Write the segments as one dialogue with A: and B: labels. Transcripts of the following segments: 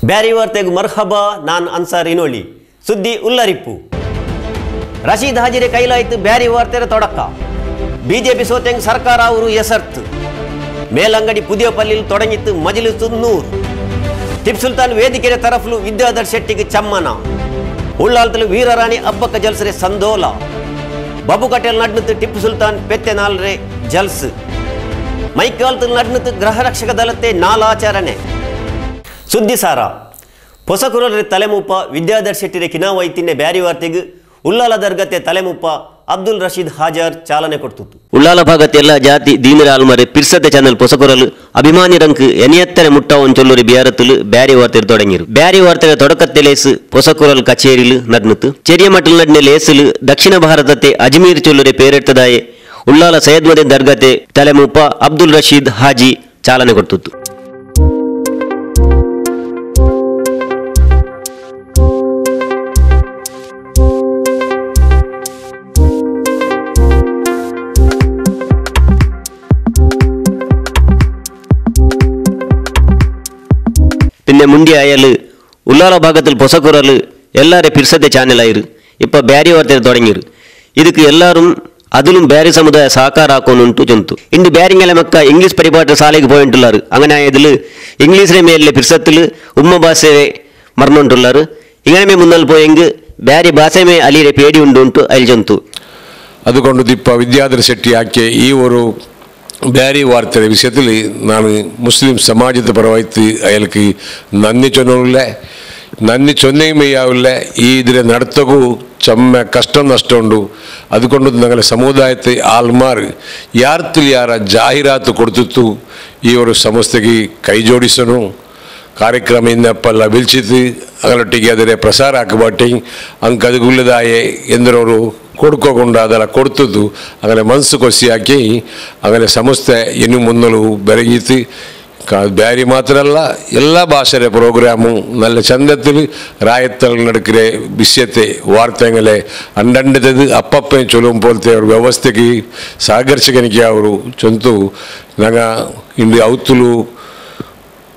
A: Beary ವಾರ್ತೆಗ್ Marhaba non Ansar ಇನೋಳಿ ಸುದ್ದಿ ಉಲ್ಲರಿಪ್ಪು Rasheed ಹಾಜಿರೆ ಕೈಲಾಯ್ತು Beary ವಾರ್ತೆರ ತೊಡಕ BJP ಸೋತೆಂಗ್ ಸರ್ಕಾರ ಅವರು ಎಸರ್ತು ಮೇಲಂಗಡಿ ಪುದಿಯಪಲ್ಲಿಲ್ ತೊಡಗಿತ್ತು ಮಜಿಲಿಸು ನೂರ್ ಟಿಪ್ಪು ಸುಲ್ತಾನ್ ವೇದಿಕೆಯ ತರಫ್ಲು ವಿದ್ಯಾಧರ್ ಶೆಟ್ಟಿಗೆ ಚಮ್ಮನ ಉಳ್ಳಾಲ್ತಲು ವೀರರಾಣಿ ಅಬ್ಬಕ್ಕ ಜಲ್ಸರೆ ಸಂದೋಲ ಬಬು ಕಟೇಲ್ ನಡ್ನತ್ತು ಟಿಪ್ಪು ಸುಲ್ತಾನ್ ಪೆತ್ತೆ ನಾಲ್ರೆ ಜಲ್ಸ್ ಮೈಕಾಲ್ತು ನಡ್ನತ್ತು ಗೃಹರಕ್ಷಕ ದಳತೆ ನಾಲಾಚರಣೆ ಸುದ್ದಿಸಾರ ಪೊಸಕುರಲ್ರೆ ತಲೆಮೂಪ ವಿದ್ಯಾಧರ್ ಶೆಟ್ಟಿರೆ ಕಿನಾವೈತಿನ್ನೆ ಬ್ಯಾರಿ ವಾರ್ತೆಗ್ ಉಲ್ಲಾಲ ದರ್ಗತೆ ತಲೆಮೂಪ ಅಬ್ದುಲ್ ರಶೀದ್ ಹಾಜಾರ್ ಚಾಲನೆ ಕೊಡ್ತಿತ್ತು. ಉಳ್ಳಾಲ ಭಾಗത്തെ ಎಲ್ಲ ಜಾತಿ ದೀನರ ಆಲ್ಮರೆ ಪಿರ್ಸತೆ ಚಾನಲ್ ಪೊಸಕೊರಲು ಅಭಿಮಾನಿ ರಂಕ್ ಎನಿಯತ್ತನೆ ಮುಟ್ಟಾವನ್ ಚೊಲ್ಲೂರಿ ಬಿಯಾರತ್ತಲು ಬ್ಯಾರಿ ವಾರ್ತೆ ತೊಡಗಿರು. ಬ್ಯಾರಿ ವಾರ್ತೆಯ ತೊಡಕತ್ತೆ ಲೇಸು ಪೊಸಕೊರಲ್ ಕಚೇರಿಲು ನಡ್ನುತ್ತು. ಚೆರಿಯ ಮಟ್ಟಲ್ ನಡ್ನೆ ಲೇಸಲು ದಕ್ಷಿಣ ಭಾರತತೆ ಅಜ್ಮೀರ್ ಚೊಲ್ಲೂರಿ ಪೇರೆಡ್ತದಾಯೆ ಉಳ್ಳಾಲ ಸೈಯದ್ ಮದೆ ದರ್ಗತೆ ತಲೆಮೂಪ ಅಬ್ದುಲ್ ರಶೀದ್ ಹಾಜಿ ಚಾಲನೆ ಕೊಡ್ತಿತ್ತು. പിന്നെ മുണ്ടി ആയാല് ഉള്ളാല ഭാഗത്തിൽ പൊസക്കുറല് എല്ലാരെ പിർസത്തെ ചാനലായിரு ഇപ്പ ಬ್ಯಾರಿ ವಾರ್ತೆ തുടങ്ങിರು. ಇದಕ್ಕೆ ಎಲ್ಲರೂ അതിലും ಬ್ಯಾರಿ ಸಮುದಾಯ ಸಹಕಾರ ಹಾಕೋನುಂಟು ಚೊಂತು. ಇಂದು ಬ್ಯಾರಿಂಗಲ ಮಕ್ಕ ಇಂಗ್ಲೀಷ್ ಪರಿಪಾಠ ಶಾಲೆಗೆ പോയിട്ടുള്ളാറ്. അങ്ങനെ ആയതിൽ ഇംഗ്ലീഷിലെ മേലെ പിർസത്തിൽ ഉമ്മ ഭാഷയെ മറന്നുകൊണ്ടുള്ളാറ്. ഇങ്ങനെ മുന്നിൽ പോയെങ്കിൽ ಬ್ಯಾರಿ ಭಾಷೆಮೇ ಅಲಿರೆ പേടി ಉಂಟು ಅಲ್ಲಿ ಚೊಂತು.
B: അതുകൊണ്ട് ഇപ്പ ವಿದ್ಯಾಧರ ಶೆಟ್ಟಿ ಆಕೆ ಈ ഒരു ಬ್ಯಾರಿ ವಾರ್ತೆ ವಿಷಯದಲ್ಲಿ ನಾನು ಮುಸ್ಲಿಂ ಸಮಾಜದ ಪರವಾಗಿ ಅಯಲ್ಗೆ ನನ್ನಿ ಚೊನ್ನಲ್ಲ ನನ್ನಿ ಚೊನ್ನೆಯಾವಿಲ್ಲ ಈ ಇದರ ನಡತಗೂ ಚಮ್ಮ ಕಷ್ಟ ನಷ್ಟ ಉಂಡು. അതുകൊണ്ട് ഞങ്ങളുടെ ಸಮುದಾಯത്തെ ಆಲ್ಮಾರ್ ಯಾರ್ತಿಲ್ ಯಾರ ಜಾಹೀರಾತು ಕೊಡ್ತಿತ್ತು ಈ ഒരു ಸಂಸ್ಥೆಗೆ ಕೈ ಜೋಡಿಸನು ಕಾರ್ಯಕ್ರಮ ಇನ್ನಪ್ಪಲ್ಲ ಬಿಲ್ಚಿತ್ತು ಅದರೊಟ್ಟಿಗೆ ಅದರ ಪ್ರಸಾರ ಹಾಕಬಟ್ಟಿ ಅಂಕ ಅದು ಎಂದರವರು ಕೊಡ್ಕೋಕೊಂಡು ಅದೆಲ್ಲ ಕೊಡ್ತದ್ದು അങ്ങനെ ಮನಸ್ಸು ಕೊಸಿ ಹಾಕಿ അങ്ങനെ ಸಂಸ್ಥೆ ಇನ್ನು ಮುನ್ನಲು ಬೆರಗಿತ್ತು. ಬ್ಯಾರಿ ಮಾತ್ರ ಅಲ್ಲ ಎಲ್ಲ ಭಾಷೆಯ ಪ್ರೋಗ್ರಾಮು നല്ല ചന്തത്തിൽ റായത്തൽ നടക്കുന്ന വിഷയത്തെ വാർത്തകളെ അണ്ടണ്ടത് അപ്പപ്പ ചൊല്ലും പോലത്തെ ഒരു വ്യവസ്ഥയ്ക്ക് സഹകരിച്ചെനിക്ക് ಅವರು ചൊന്തു ഞങ്ങ ಇಂದು ಔತುಲು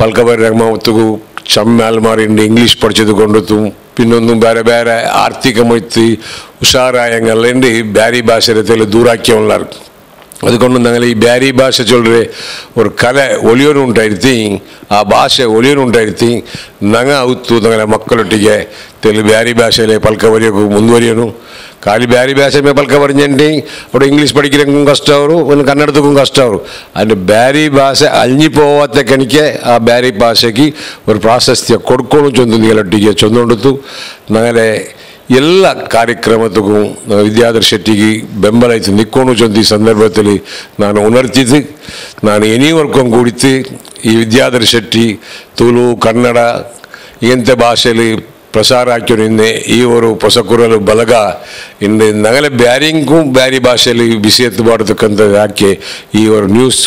B: ಪಲ್ಕಬರಿ ರಹಮಾವತ್ತಿಗೂ ಚಮ್ಮಾಲ್ ಇಂಡು ಇಂಗ್ಲೀಷ್ പഠിച്ചത് പിന്നൊന്നും ಬೇರೆ ಬೇರೆ ಆರ್ಥಿಕ ಮೈತಿ ಹುಷಾರಾಯಂಗಲ್ಲೇಂಡಿ ಬ್ಯಾರಿ ಭಾಷೆ ದೂರಾಕ್ಯ അതുകൊണ്ട് ഞങ്ങൾ ഈ ಬ್ಯಾರಿ ಭಾಷೆ ചൊല്ലರೆ ഒരു കല ഒളിയോനുണ്ടായിരുത്തി ಆ ಭಾಷೆ ಒಲಿಯೋನುಂಟಾയിരുത്തി ನಂಗ ಅವತ್ತು ഞങ്ങളെ ಮಕ್ಕಳೊಟ್ಟಿಗೆ ತೆಲು ಬ್ಯಾರಿ ಭಾಷೆയിലെ പൽക്ക വരിയൊക്കെ ಮುಂದುವರಿಯನು. ಖಾಲಿ ಬ್ಯಾರಿ ಭಾಷೆ ಮೇ ಪಲ್ಕ ಬರಿഞ്ഞെങ്കിൽ അവിടെ ഇംഗ്ലീഷ് പഠിക്കുന്നതും കഷ്ടമാവും പിന്നെ കന്നഡത്തുക്കും കഷ്ടമാവും. അതിൻ്റെ ಬ್ಯಾರಿ ಭಾಷೆ അഴിഞ്ഞു പോവാത്തക്കണിക്ക് ആ ಬ್ಯಾರಿ ಭಾಷೆಗೆ ഒരു ಪ್ರಾಶಸ್ತ್ಯ കൊടുക്കണം ചൊന്തു ചൊന്നുകൊടുത്തു. ഞങ്ങളെ ಎಲ್ಲ ಕಾರ್ಯಕ್ರಮಕ್ಕೂ ವಿದ್ಯಾಧರ್ ಶೆಟ್ಟಿಗೆ ಬೆಂಬಲ ಆಯಿತು ನಿಕ್ಕೊಂಡು ಚೊಂದು ಈ ಸಂದರ್ಭದಲ್ಲಿ ನಾನು ಉಣರ್ತಿದ್ದು. ನಾನು ಎನಿವರ್ಕೂ ಕೂಡಿತ್ತು ಈ ವಿದ್ಯಾಧರ್ ಶೆಟ್ಟಿ ತುಳು ಕನ್ನಡ ಎಂಥ ಭಾಷೆಯಲ್ಲಿ ಪ್ರಸಾರ ಹಾಕ್ಯೋ ನಿನ್ನೆ ಈ ಒಂದು ಪೊಸಕುರಲು ಬಲಗ ಇನ್ನು ನಗಲೆ ಬ್ಯಾರಿಂಗೂ ಬ್ಯಾರಿ ಭಾಷೆಯಲ್ಲಿ ಬಿಸಿ ಎತ್ತು ಮಾಡತಕ್ಕಂಥದ್ದು ಹಾಕಿ ಈ ಒಂದು ನ್ಯೂಸ್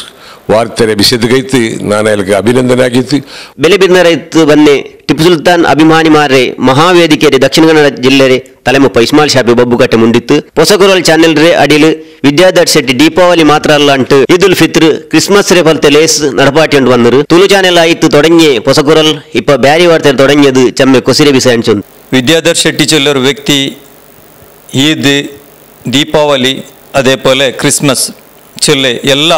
B: ವಾರ್ತೆ ಬಿಸಿದಗೈತಿ ನಾನು ಅಲ್ಲಿಗೆ ಅಭಿನಂದನೆ ಆಗಿತ್ತು.
A: ಬೆಲೆ ಬಿರ್ನರೈತು ಬನ್ನಿ ಟಿಪ್ಪು ಸುಲ್ತಾನ್ ಅಭಿಮಾನಿ ಮಾರೆ ಮಹಾವೇದಿಕೆರೆ ದಕ್ಷಿಣ ಕನ್ನಡ ಜಿಲ್ಲೆ ತಲೆಮುಪ್ಪ ಇಸ್ಮಾಲ್ ಶಾಪಿ ಬಬ್ಬುಕಟ್ಟೆ ಮುಂಡಿತ್ತು. ಪೊಸಕುರಲ್ ಚಾನೆಲ್ ರೇ ಅಡಿಲು ವಿದ್ಯಾಧರ್ ಶೆಟ್ಟಿ ದೀಪಾವಳಿ ಮಾತ್ರ ಅಲ್ಲ ಅಂಟು ಈದ್ ಉಲ್ ಫಿತ್ರ್ ಕ್ರಿಸ್ಮಸ್ ರೇ ಫಲತೆ ಲೇಸ್ ನಡಪಾಟಿ ಉಂಟು ಬಂದರು. ತುಳು ಚಾನೆಲ್ ಆಯಿತು ತೊಡಗಿ ಪೊಸಕುರಲ್ ಇಪ್ಪ ಬ್ಯಾರಿ ವಾರ್ತೆ ತೊಡಗಿಯದು ಚಮ್ಮೆ ಕೊಸಿರೆ ಬಿಸ ಅನ್ಸೊಂದು.
C: ವಿದ್ಯಾಧರ್ ಶೆಟ್ಟಿ ಚೊಲ್ಲೊರು ವ್ಯಕ್ತಿ ಈದ್ ದೀಪಾವಳಿ ಅದೇ ಪೋಲೆ ಕ್ರಿಸ್ಮಸ್ ಚೊಲ್ಲೆ ಎಲ್ಲ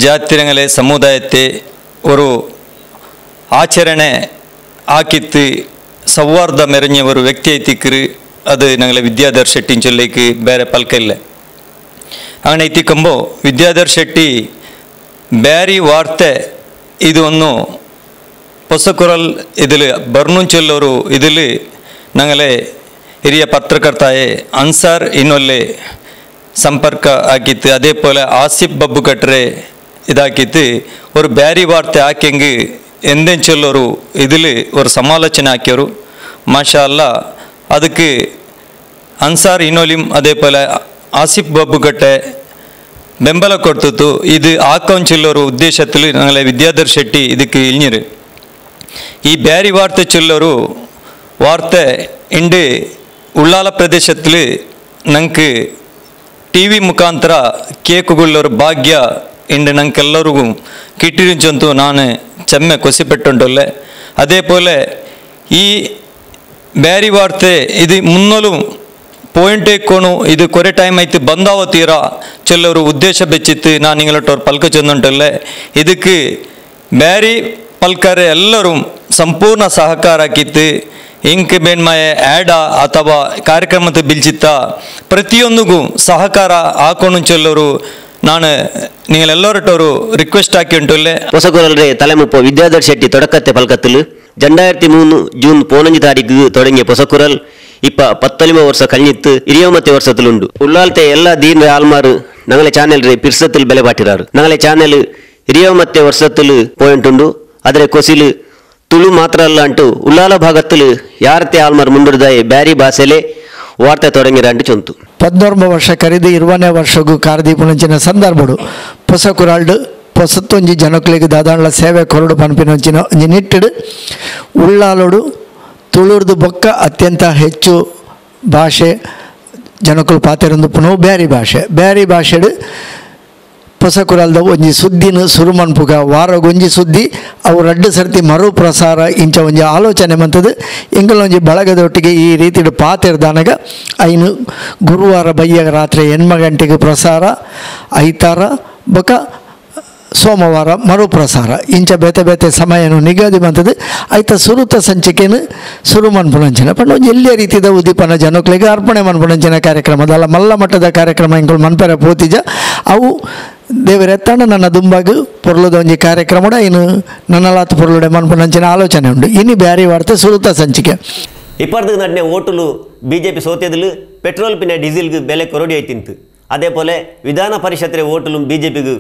C: ಜಾತಿರಂಗಲೆ ಸಮುದಾಯത്തെ ഒരു ಆಚರಣೆ ಆಕಿತ್ತು ಸೌಹಾರ್ದ ಮೆರഞ്ഞ ഒരു ವ್ಯಕ್ತಿ ಐತಿಕ್ರು. ಅದು ഞങ്ങളെ ವಿದ್ಯಾಧರ್ ಶೆಟ್ಟಿನ ಚೊಲ್ಲೇക്ക് ಬೇರೆ ಪಲ್ಕ ಇಲ್ಲ. അങ്ങനെ ಐತಿಕ್ಕಂಬೋ ವಿದ್ಯಾಧರ್ ಶೆಟ್ಟಿ ಬ್ಯಾರಿ ವಾರ್ತೆ ಇದು ಒಂದು ಪೊಸಕುರಲ್ ഇതിൽ ಬರ್ನುಂಚೊಲ್ಲವರು ഇതിൽ ഞങ്ങളെ ಹಿರಿಯ ಪತ್ರಕರ್ತಾಯೆ ಅನ್ಸಾರ್ ಇನ್ನೊಲ್ಲೆ ಸಂಪರ್ಕ ಆಕಿತ್ತು. ಅದೇ ಪೋಲೆ ಆಸಿಫ್ ಬಬ್ಬು ಕಟ್ರೆ ಇದಾಕಿತ್ತು ഒരു ಬ್ಯಾರಿ ವಾರ್ತೆ ಹಾಕಿಂಗ್ ಎಂದೆಂಚೊಲ್ಲವರು ഇതിൽ ഒരു ಸಮಾಲೋಚನೆ ಹಾಕ್ಯವರು. ಮಾಷಾ ಅಲ್ಲ ಅದಕ್ಕೆ ಅನ್ಸಾರ್ ಇನ್ನೊಲಿಂ ಅದೇ ಪೋಲೆ ಆಸಿಫ್ ಬಬ್ಬುಕಟ್ಟೆ ಬೆಂಬಲ ಕೊಡ್ತಿತ್ತು. ಇದು ಹಾಕೊಂಚೊಲ್ಲವರು ಉದ್ದೇಶത്തിൽ ഞങ്ങളെ ವಿದ್ಯಾಧರ್ ಶೆಟ್ಟಿ ಇದಕ್ಕೆ ಇಳ್ನಿರು. ಈ ಬ್ಯಾರಿ ವಾರ್ತೆ ಚೊಲ್ಲವರು ವಾರ್ತೆ ಇಂಡು ಉಳ್ಳಾಲ ಪ್ರದೇಶത്തിൽ ನಂಗೆ ಟಿ ವಿ ಮುಖಾಂತರ ಕೇಕುಗುಳ್ಳವರು ಭಾಗ್ಯ ಇಂಡು ನಂಗೆಲ್ಲರಿಗೂ ಕಿಟ್ಟಿರಿಂಚಂತೂ ನಾನು ಚೆಮ್ಮೆ ಕೊಸಿಪೆಟ್ಟುಂಟೊಲ್ಲೆ. ಅದೇ ಪೋಲೆ ಈ ಬ್ಯಾರಿ ವಾರ್ತೆ ಇದು ಮುನ್ನಲು ಪಾಯಿಂಟ್ ಎಕ್ಕೋನು ಇದು ಕೊರೆ ಟೈಮ್ ಐತು ಬಂದಾವ ತೀರಾ ಚೆಲ್ಲವರು ಉದ್ದೇಶ ಬೆಚ್ಚಿತ್ತು ನಾನು ನಿಂಗಳಟ್ಟವ್ರು ಪಲ್ಕ ಚಂದುಂಟಲ್ಲೆ. ಇದಕ್ಕೆ ಬ್ಯಾರಿ ಪಲ್ಕರೆ ಎಲ್ಲರೂ ಸಂಪೂರ್ಣ ಸಹಕಾರ ಹಾಕಿತ್ತು. ಇಂಕ್ ಬೇಣ್ಮಾಯ ಆ್ಯಡ ಅಥವಾ ಕಾರ್ಯಕ್ರಮದ ಬಿಲ್ಚಿತ್ತ ಪ್ರತಿಯೊಂದಿಗೂ ಸಹಕಾರ ಹಾಕೊಂಡು ಚೆಲ್ಲವರು ನಾನು ನೀಗಳೆಲ್ಲರಟ್ಟವರು ರಿಕ್ವೆಸ್ಟ್ ಹಾಕಿ ಉಂಟುಲ್ಲೆ.
A: ಹೊಸಗುರಲ್ರೆ ತಲೆಮುಪ್ಪ ವಿದ್ಯಾಧರ್ ಶೆಟ್ಟಿ ತೊಡಕತ್ತೆ ಪಲ್ಕತ್ತಲು 2003 ಜೂನ್ 15 ತಾರೀಕು ತೊಡಗಿಯ ಹೊಸಕುರಲ್ ಇಪ್ಪ 19 ವರ್ಷ ಕಳ್ಳಿತ್ತು 20 ವರ್ಷದಲ್ಲುಂಡು. ಉಳ್ಳಾಲ್ತೆ ಎಲ್ಲ ದೀನ್ ಆಲ್ಮಾರು ನಗಲೆ ಚಾನೆಲ್ ರೇ ಪಿರ್ಸತ್ತಲ್ ಬೆಲೆ ಬಾಟಿರಾರು. ನಗಲೆ ಚಾನೆಲ್ 20 ವರ್ಷತ್ತಲು ಪಾಯಿಂಟ್ ಉಂಡು. ಆದರೆ ಕೊಸಿಲು ತುಳು ಮಾತ್ರ ಅಲ್ಲ ಅಂಟು ಉಳ್ಳಾಲ ಭಾಗತ್ತಲು ಯಾರತೆ ಆಲ್ಮಾರ್ ಮುಂದುರ್ದಾಯ ಬ್ಯಾರಿ ಭಾಷೆಲೆ ವಾರ್ತೆ ತೊಡಗಿರ ಅಂಟು ಚೊಂತು.
D: 19 ವರ್ಷ ಕರಿದು 20ನೇ ವರ್ಷಗೂ ಕಾರದೀಪುನಂಚಿನ ಸಂದರ್ಭಡು ಪೊಸಕುರಾಲ್ಡು ಪೊಸತ್ತೊಂಜಿ ಜನಕ್ಲೆಗ್ ದಾದಾಂಡ್ಲ ಸೇವೆ ಕೊರಡು ಪನ್ಪಿನಂಚಿನ ಒಂಜಿ ನಿಟ್ಟಿಡು ಉಳ್ಳಾಲೋಡು ತುಳುರ್ದು ಬೊಕ್ಕ ಅತ್ಯಂತ ಹೆಚ್ಚು ಭಾಷೆ ಜನಕುಲು ಪಾತೆರೊಂದು ಪುನವು ಬ್ಯಾರಿ ಭಾಷೆ. ಬ್ಯಾರಿ ಭಾಷೆಡು ಪೊಸಕುರಾಲ್ದ ಒಂಜಿ ಸುದ್ದಿನ ಸುರು ಮನ್ಪುಗ ವಾರಗೊಂಜಿ ಸುದ್ದಿ ಅವು ರಡ್ಡು ಸರ್ತಿ ಮರು ಪ್ರಸಾರ ಇಂಚ ಒಂಜಿ ಆಲೋಚನೆ ಮಂತದ್ದು. ಎಂಕಲ್ ಒಂಜಿ ಬಳಗದೊಟ್ಟಿಗೆ ಈ ರೀತಿಡು ಪಾತೆರ್ದಾನಗ ಐನು ಗುರುವಾರ ಬಯ್ಯ ರಾತ್ರಿ 8 ಗಂಟೆಗೆ ಪ್ರಸಾರ, ಐತಾರ ಬೊಕ ಸೋಮವಾರ ಮರುಪ್ರಸಾರ ಇಂಚ ಬೇತೆ ಬೇತೆ ಸಮಯನು ನಿಗದಿ ಬಂತದ್ದು. ಐತ ಸುರುತ ಸಂಚಿಕೆನು ಸುರು ಮನ್ಪುನಂಚಿನ ಪಂಡ ಒಂಜಿ ಎಲ್ಲಿಯ ರೀತಿದ ಉದ್ದೀಪನ ಜನಕ್ಲೆಗ್ ಅರ್ಪಣೆ ಮನ್ಪುನಂಚಿನ ಕಾರ್ಯಕ್ರಮ ಅಲ್ಲ ಮಲ್ಲ ಮಟ್ಟದ ಕಾರ್ಯಕ್ರಮ ಎಂಕುಲು ಮನ್ಪೆರೆ ಪೋತಿಜ. ಅವು ದೇವರೆತ್ತಾಂಡ ನನ್ನ ದುಂಬಾಗು ಪೊರ್ಲುದ ಒಂಜಿ ಕಾರ್ಯಕ್ರಮ ಇನ್ನು ನನ್ನಲಾತ್ ಪೊರ್ಲುಡೆ ಮನ್ಪುನಂಚಿನ ಆಲೋಚನೆ ಉಂಡು. ಇನ್ನು ಬ್ಯಾರಿ ವಾರ್ತೆ ಸುರುತ ಸಂಚಿಕೆ.
A: 20 ನಡನೆ ಓಟುಲು ಬಿಜೆಪಿ ಸೋತೆದಲು ಪೆಟ್ರೋಲ್ ಪಿನ ಡೀಸೆಲ್ಗೆ ಬೆಲೆ ಕೊರಡಿ ಐತಿಂತು. ಅದೇ ಪೋಲೆ ವಿಧಾನ ಪರಿಷತ್ರೆ ಓಟುಲು ಬಿಜೆಪಿಗೆ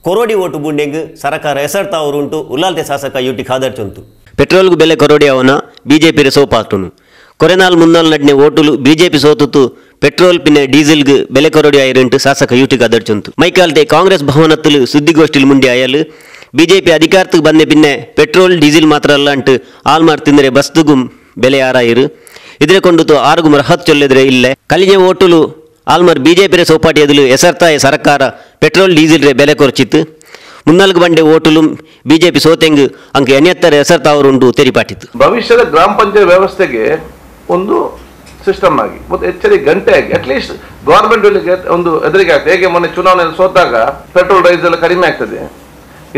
A: ಕೊರೋಡಿ ಓಟು ಬುಂಡೆಂಗ್ ಸರ್ಕಾರ ಎಸರ್ತಾವರು ಉಂಟು ಉಲ್ಲಾಲ್ತೆ ಶಾಸಕ ಯುಟಿ ಖಾದರ್ ಚೊಂತು. ಪೆಟ್ರೋಲ್ಗೂ ಬೆಲೆ ಕೊರೋಡಿ ಅವನ ಬಿಜೆಪಿ ಸೋಪಾಟುನು. ಕೊರೆನಾಲ್ ಮುನ್ನಾಲ್ ನಡ್ನೆ ಓಟುಲು ಬಿಜೆಪಿ ಸೋತುತು ಪೆಟ್ರೋಲ್ ಪಿನ ಡೀಸೆಲ್ಗೆ ಬೆಲೆ ಕೊರೋಡಿ ಆಯಿರುಂಟು ಶಾಸಕ ಯುಟಿ ಖಾದರ್ ಚೊಂತು. ಮೈಕಾಲ್ತೆ ಕಾಂಗ್ರೆಸ್ ಭವನತ್ತಲು ಸುದ್ದಿಗೋಷ್ಠಿಲ್ ಮುಂಡಿ ಆಯಲು ಬಿಜೆಪಿ ಅಧಿಕಾರಕ್ಕೆ ಬಂದೆ ಪಿನ್ನೆ ಪೆಟ್ರೋಲ್ ಡೀಸೆಲ್ ಮಾತ್ರ ಅಲ್ಲ ಅಂಟು ಆಲ್ಮಾರ್ ತಿಂದರೆ ಬಸ್ತುಗು ಬೆಲೆ ಆರಾಯಿರು. ಇದ್ರೆ ಕೊಂಡುತು ಆರುಗು ರಹತ್ ಚೊಲ್ಲಿದ್ರೆ ಇಲ್ಲೇ ಕಲಿಜೆ ಓಟುಲು ಆಲ್ಮಾರ್ ಬಿಜೆಪಿ ಸೋಪಾಟಿ ಎದುಲು ಎಸರ್ತಾಯ ಸರ್ಕಾರ ಪೆಟ್ರೋಲ್ ಡೀಸೆಲ್ ರೇ ಬೆಲೆ ಕೊರಚಿತ್ತು. 4 ಬಂಡೆ ಓಟುಲು ಬಿಜೆಪಿ ಸೋತೆಂಗ್ ಅಂಕ ಎನ್ನೆತ್ತರ ಎಸರ್ತಾವರುಂಟು ತೆರಿಪಾಟಿತ್ತು.
E: ಭವಿಷ್ಯದ ಗ್ರಾಮ ಪಂಚಾಯತ್ ವ್ಯವಸ್ಥೆಗೆ ಒಂದು ಸಿಸ್ಟಮ್ ಆಗಿ ಮತ್ತು ಎಚ್ಚರಿಕೆ ಗಂಟೆ ಆಗಿ at least government ಒಂದು ಹೆದರಿಕೆ ಆಗ್ತದೆ. ಹೇಗೆ ಮೊನ್ನೆ ಚುನಾವಣೆಯಲ್ಲಿ ಸೋತಾಗ ಪೆಟ್ರೋಲ್ ಪ್ರೈಸ್ ಎಲ್ಲ ಕಡಿಮೆ ಆಗ್ತದೆ,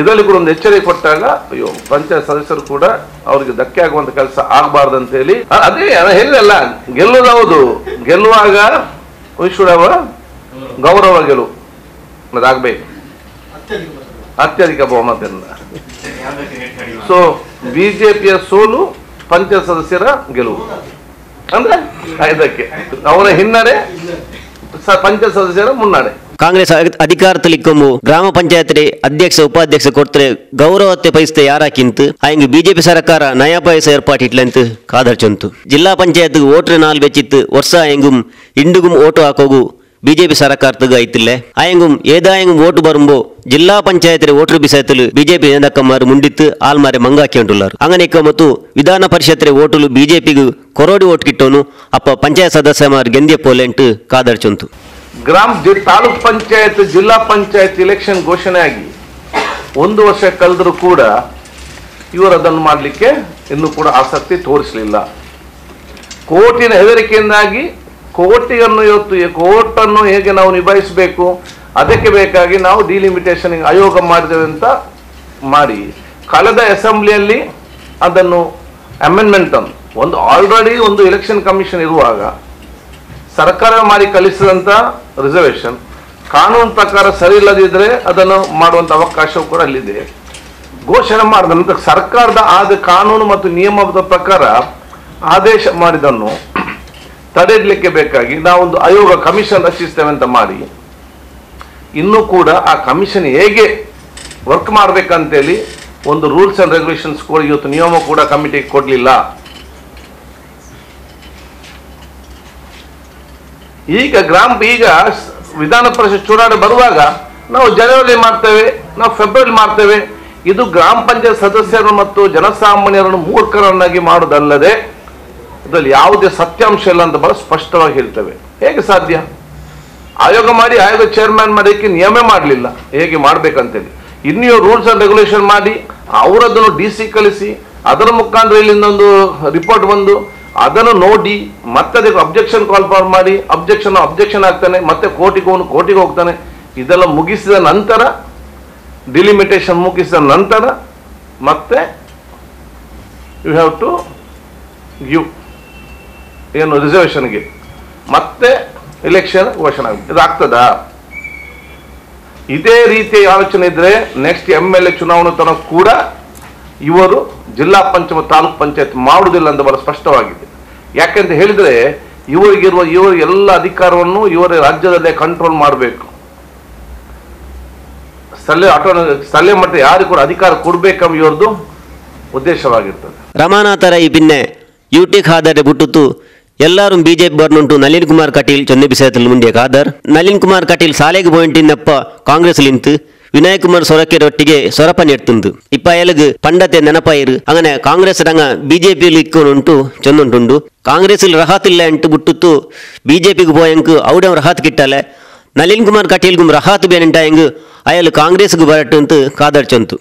E: ಇದರಲ್ಲಿ ಕೂಡ ಒಂದು ಎಚ್ಚರಿಕೆ ಕೊಟ್ಟಾಗ ಅಯ್ಯೋ ಪಂಚಾಯತ್ ಸದಸ್ಯರು ಕೂಡ ಅವರಿಗೆ ಧಕ್ಕೆ ಆಗುವಂತ ಕೆಲಸ ಆಗಬಾರ್ದು ಅಂತ ಹೇಳಿ ಅದೇ ಹೇಳಿಲ್ಲ. ಗೆಲ್ಲುವುದು ಗೆಲ್ಲುವಾಗ ಗೌರವ ಗೆಲುವು ಅದಾಗಬೇಕು, ಅತ್ಯಧಿಕ ಬಹುಮತದಿಂದ. ಸೊ ಬಿಜೆಪಿಯ ಸೋಲು ಪಂಚಾಯತ್ ಸದಸ್ಯರ ಗೆಲುವು ಅಂದ್ರೆ ಇದಕ್ಕೆ ಅವರ ಹಿನ್ನಡೆ, ಪಂಚಾಯತ್ ಸದಸ್ಯರ ಮುನ್ನಡೆ.
A: ಕಾಂಗ್ರೆಸ್ ಅಧಿಕಾರದಲ್ಲಿಕ್ಕೊಂಬು ಗ್ರಾಮ ಪಂಚಾಯತ್ ಅಧ್ಯಕ್ಷ ಉಪಾಧ್ಯಕ್ಷ ಕೊಡ್ತಾರೆ ಗೌರವತೆ ಪೈಸೆ ಯಾರಾಕಿಂತ ಆಯಂಗ್ ಬಿಜೆಪಿ ಸರ್ಕಾರ ನಯಾ ಪೈಸೆ ಏರ್ಪಾಟಿಟ್ಲಂತ ಖಾದರ್ ಚೊಂತು. ಜಿಲ್ಲಾ ಪಂಚಾಯತ್ ಓಟ್ರೆ 4 ಬೆಚ್ಚಿತ್ತು ವರ್ಷ ಆಯಂಗುಂ ಇಂಡುಗುಂ ಓಟು ಹಾಕೋಗು ಬಿಜೆಪಿ ಸರ್ಕಾರದಾಗ ಐತಿಲ್ಲೆ. ಆಯಂಗುಂ ಏದಾಯಂಗುಂ ಓಟು ಬರುಂಬೋ ಜಿಲ್ಲಾ ಪಂಚಾಯತ್ ಓಟರು ಬಿಸಾಯ್ತಲು ಬಿಜೆಪಿ ನೇದಕ್ಕಮಾರು ಮುಂಡಿತ್ತು ಆಲ್ಮಾರೆ ಮಂಗಾಕಿ ಉಂಟುಲ್ಲಾರು. ಅಂಗನೇಕ ಮತ್ತು ವಿಧಾನ ಪರಿಷತ್ ಓಟುಲು ಬಿಜೆಪಿಗೂ ಕೊರೋಡಿ ಓಟ್ ಕಿಟ್ಟೋನು ಅಪ್ಪ ಪಂಚಾಯತ್ ಸದಸ್ಯ ಮಾರು ಗೆಂದಿಯ ಪೋಲೆಂಟು ಖಾದರ್ ಚೊಂತು.
E: ಗ್ರಾಮ ತಾಲೂಕ್ ಪಂಚಾಯತ್ ಜಿಲ್ಲಾ ಪಂಚಾಯತ್ ಎಲೆಕ್ಷನ್ ಘೋಷಣೆ ಆಗಿ 1 ವರ್ಷ ಕಳೆದರೂ ಕೂಡ ಇವರು ಅದನ್ನು ಮಾಡಲಿಕ್ಕೆ ಇನ್ನೂ ಕೂಡ ಆಸಕ್ತಿ ತೋರಿಸಲಿಲ್ಲ. ಕೋರ್ಟಿನ ಹೆದರಿಕೆಯಿಂದಾಗಿ ಕೋರ್ಟಿಯನ್ನು ಇವತ್ತು ಕೋರ್ಟನ್ನು ಹೇಗೆ ನಾವು ನಿಭಾಯಿಸಬೇಕು ಅದಕ್ಕೆ ಬೇಕಾಗಿ ನಾವು ಡಿಲಿಮಿಟೇಷನ್ ಆಯೋಗ ಮಾಡಿದ್ದೇವೆ ಅಂತ ಮಾಡಿ ಕಳೆದ ಅಸೆಂಬ್ಲಿಯಲ್ಲಿ ಅದನ್ನು ಅಮೆಂಡ್ಮೆಂಟ್ ಅನ್ನು ಒಂದು ಆಲ್ರೆಡಿ ಒಂದು ಎಲೆಕ್ಷನ್ ಕಮಿಷನ್ ಇರುವಾಗ ಸರ್ಕಾರ ಮಾಡಿ ಕಲಿಸಿದಂಥ ರಿಸರ್ವೇಷನ್ ಕಾನೂನು ಪ್ರಕಾರ ಸರಿ ಇಲ್ಲದಿದ್ದರೆ ಅದನ್ನು ಮಾಡುವಂಥ ಅವಕಾಶವೂ ಕೂಡ ಅಲ್ಲಿದೆ. ಘೋಷಣೆ ಮಾಡಿದ ನಂತರ ಸರ್ಕಾರದ ಆದ ಕಾನೂನು ಮತ್ತು ನಿಯಮದ ಪ್ರಕಾರ ಆದೇಶ ಮಾಡಿದನ್ನು ತಡೆಯಲಿಕ್ಕೆ ಬೇಕಾಗಿ ನಾವೊಂದು ಆಯೋಗ ಕಮಿಷನ್ ರಚಿಸ್ತೇವೆ ಅಂತ ಮಾಡಿ ಇನ್ನೂ ಕೂಡ ಆ ಕಮಿಷನ್ ಹೇಗೆ ವರ್ಕ್ ಮಾಡಬೇಕಂತೇಳಿ ಒಂದು rules and regulations ಕೂಡ ಇವತ್ತು ನಿಯಮ ಕೂಡ ಕಮಿಟಿಗೆ ಕೊಡಲಿಲ್ಲ. ಈಗ ಈಗ ವಿಧಾನ ಪರಿಷತ್ ಚುನಾವಣೆ ಬರುವಾಗ ನಾವು ಜನವರಿ ಮಾಡ್ತೇವೆ, ನಾವು ಫೆಬ್ರವರಿ ಮಾಡ್ತೇವೆ. ಇದು ಗ್ರಾಮ ಪಂಚಾಯತ್ ಸದಸ್ಯರು ಮತ್ತು ಜನಸಾಮಾನ್ಯರನ್ನು ಮೂರ್ಖರನ್ನಾಗಿ ಮಾಡುವುದಲ್ಲದೆ ಇದರಲ್ಲಿ ಯಾವುದೇ ಸತ್ಯಾಂಶ ಇಲ್ಲ ಅಂತ ಬಹಳ ಸ್ಪಷ್ಟವಾಗಿ ಹೇಳ್ತೇವೆ. ಹೇಗೆ ಸಾಧ್ಯ? ಆಯೋಗ ಮಾಡಿ ಆಯೋಗ ಚೇರ್ಮನ್ ಮಾಡೋಕ್ಕೆ ನಿಯಮ ಮಾಡಲಿಲ್ಲ, ಹೇಗೆ ಮಾಡಬೇಕಂತೇಳಿ. ಇನ್ನೂ rules and regulation ಮಾಡಿ ಅವರದನ್ನು ಡಿ ಸಿ ಕಳಿಸಿ ಅದರ ಮುಖಾಂತರ ಇಲ್ಲಿಂದ ಒಂದು ರಿಪೋರ್ಟ್ ಬಂದು ಅದನ್ನು ನೋಡಿ ಮತ್ತೆ ಅದಕ್ಕೆ objection call for ಮಾಡಿ ಅಬ್ಜೆಕ್ಷನ್ ಆಗ್ತಾನೆ, ಮತ್ತೆ ಕೋರ್ಟಿಗೆ ಹೋಗ್ತಾನೆ. ಇದೆಲ್ಲ ಮುಗಿಸಿದ ನಂತರ, ಡಿಲಿಮಿಟೇಷನ್ ಮುಗಿಸಿದ ನಂತರ ಮತ್ತೆ you have to give ಏನು ರಿಸರ್ವೇಷನ್ಗೆ ಮತ್ತೆ ಎಲೆಕ್ಷನ್ ಘೋಷಣೆ ಆಗುತ್ತೆ. ಇದಾಗ್ತದಾ? ಇದೇ ರೀತಿಯ ಆಲೋಚನೆ ಇದ್ರೆ next M L A ಚುನಾವಣೆ ತನಕ ಕೂಡ ಇವರು ಜಿಲ್ಲಾ ಪಂಚಾಯತ್ ಮತ್ತು ತಾಲೂಕ್ ಪಂಚಾಯತ್ ಮಾಡುವುದಿಲ್ಲ ಅಂತ ಬಹಳ ಸ್ಪಷ್ಟವಾಗಿದೆ. ಯಾಕೆಂತ ಹೇಳಿದ್ರೆ ಇವರಿಗಿರುವ ಇವರ ಎಲ್ಲ ಅಧಿಕಾರವನ್ನು ಇವರ ರಾಜ್ಯದಲ್ಲೇ ಕಂಟ್ರೋಲ್ ಮಾಡಬೇಕು. ಸ್ಥಳೀಯ ಮಟ್ಟ ಯಾರು ಕೂಡ ಅಧಿಕಾರ ಕೊಡಬೇಕೆಂಬ ಇವರದ್ದು ಉದ್ದೇಶವಾಗಿರ್ತದೆ.
A: ರಮಾನಾಥರ ಈ ಪಿನ್ನೆ ಯುಟಿ ಖಾದರ್ ಬಿಟ್ಟುತ್ತು ಎಲ್ಲರೂ ಬಿಜೆಪಿ ಬರ್ನುಂಟು ನಳಿನ್ ಕುಮಾರ್ ಕಟೀಲ್ ಚೊನ್ನೆ ಬಿಸಾಯತಲ್ ಮುಂದೆ ಖಾದರ್ ನಳಿನ್ ಕುಮಾರ್ ಕಟೀಲ್ ಸಾಲೆಗೆ ಪೋಯಿಂಟಿನಪ್ಪ ಕಾಂಗ್ರೆಸ್ ಲಿಂತು ವಿನಯ್ ಕುಮಾರ್ ಸೊರಕೆರೊಟ್ಟಿಗೆ ಸೊರಪ ನೆಡ್ತುಂದು ಇಪ್ಪ ಎಲಗು ಪಂಡತೆ ನೆನಪಾಯಿರು ಅಂಗನೆ ಕಾಂಗ್ರೆಸ್ ರಂಗ ಬಿಜೆಪಿ ಇಕ್ಕೋನುಂಟು ಚೊನ್ನುಂಟುಂಡು ಕಾಂಗ್ರೆಸ್ ರಹಾತ್ ಇಲ್ಲ ಅಂಟು ಬಿಟ್ಟುತ್ತು ಬಿಜೆಪಿಗೆ ಪೋಯಂಕ್ ಔಡ ರಹಾತ್ ಕಿಟ್ಟಲೆ ನಳಿನ್ ಕುಮಾರ್ ಕಟೀಲ್ಗೂ ರಹಾತ್ ಬೇನಂಟ ಹೆಂಗ್ ಅಯಲು ಕಾಂಗ್ರೆಸ್ಗೆ ಬರಟ್ಟಂತ ಖಾದರ್ ಚೊಂತು.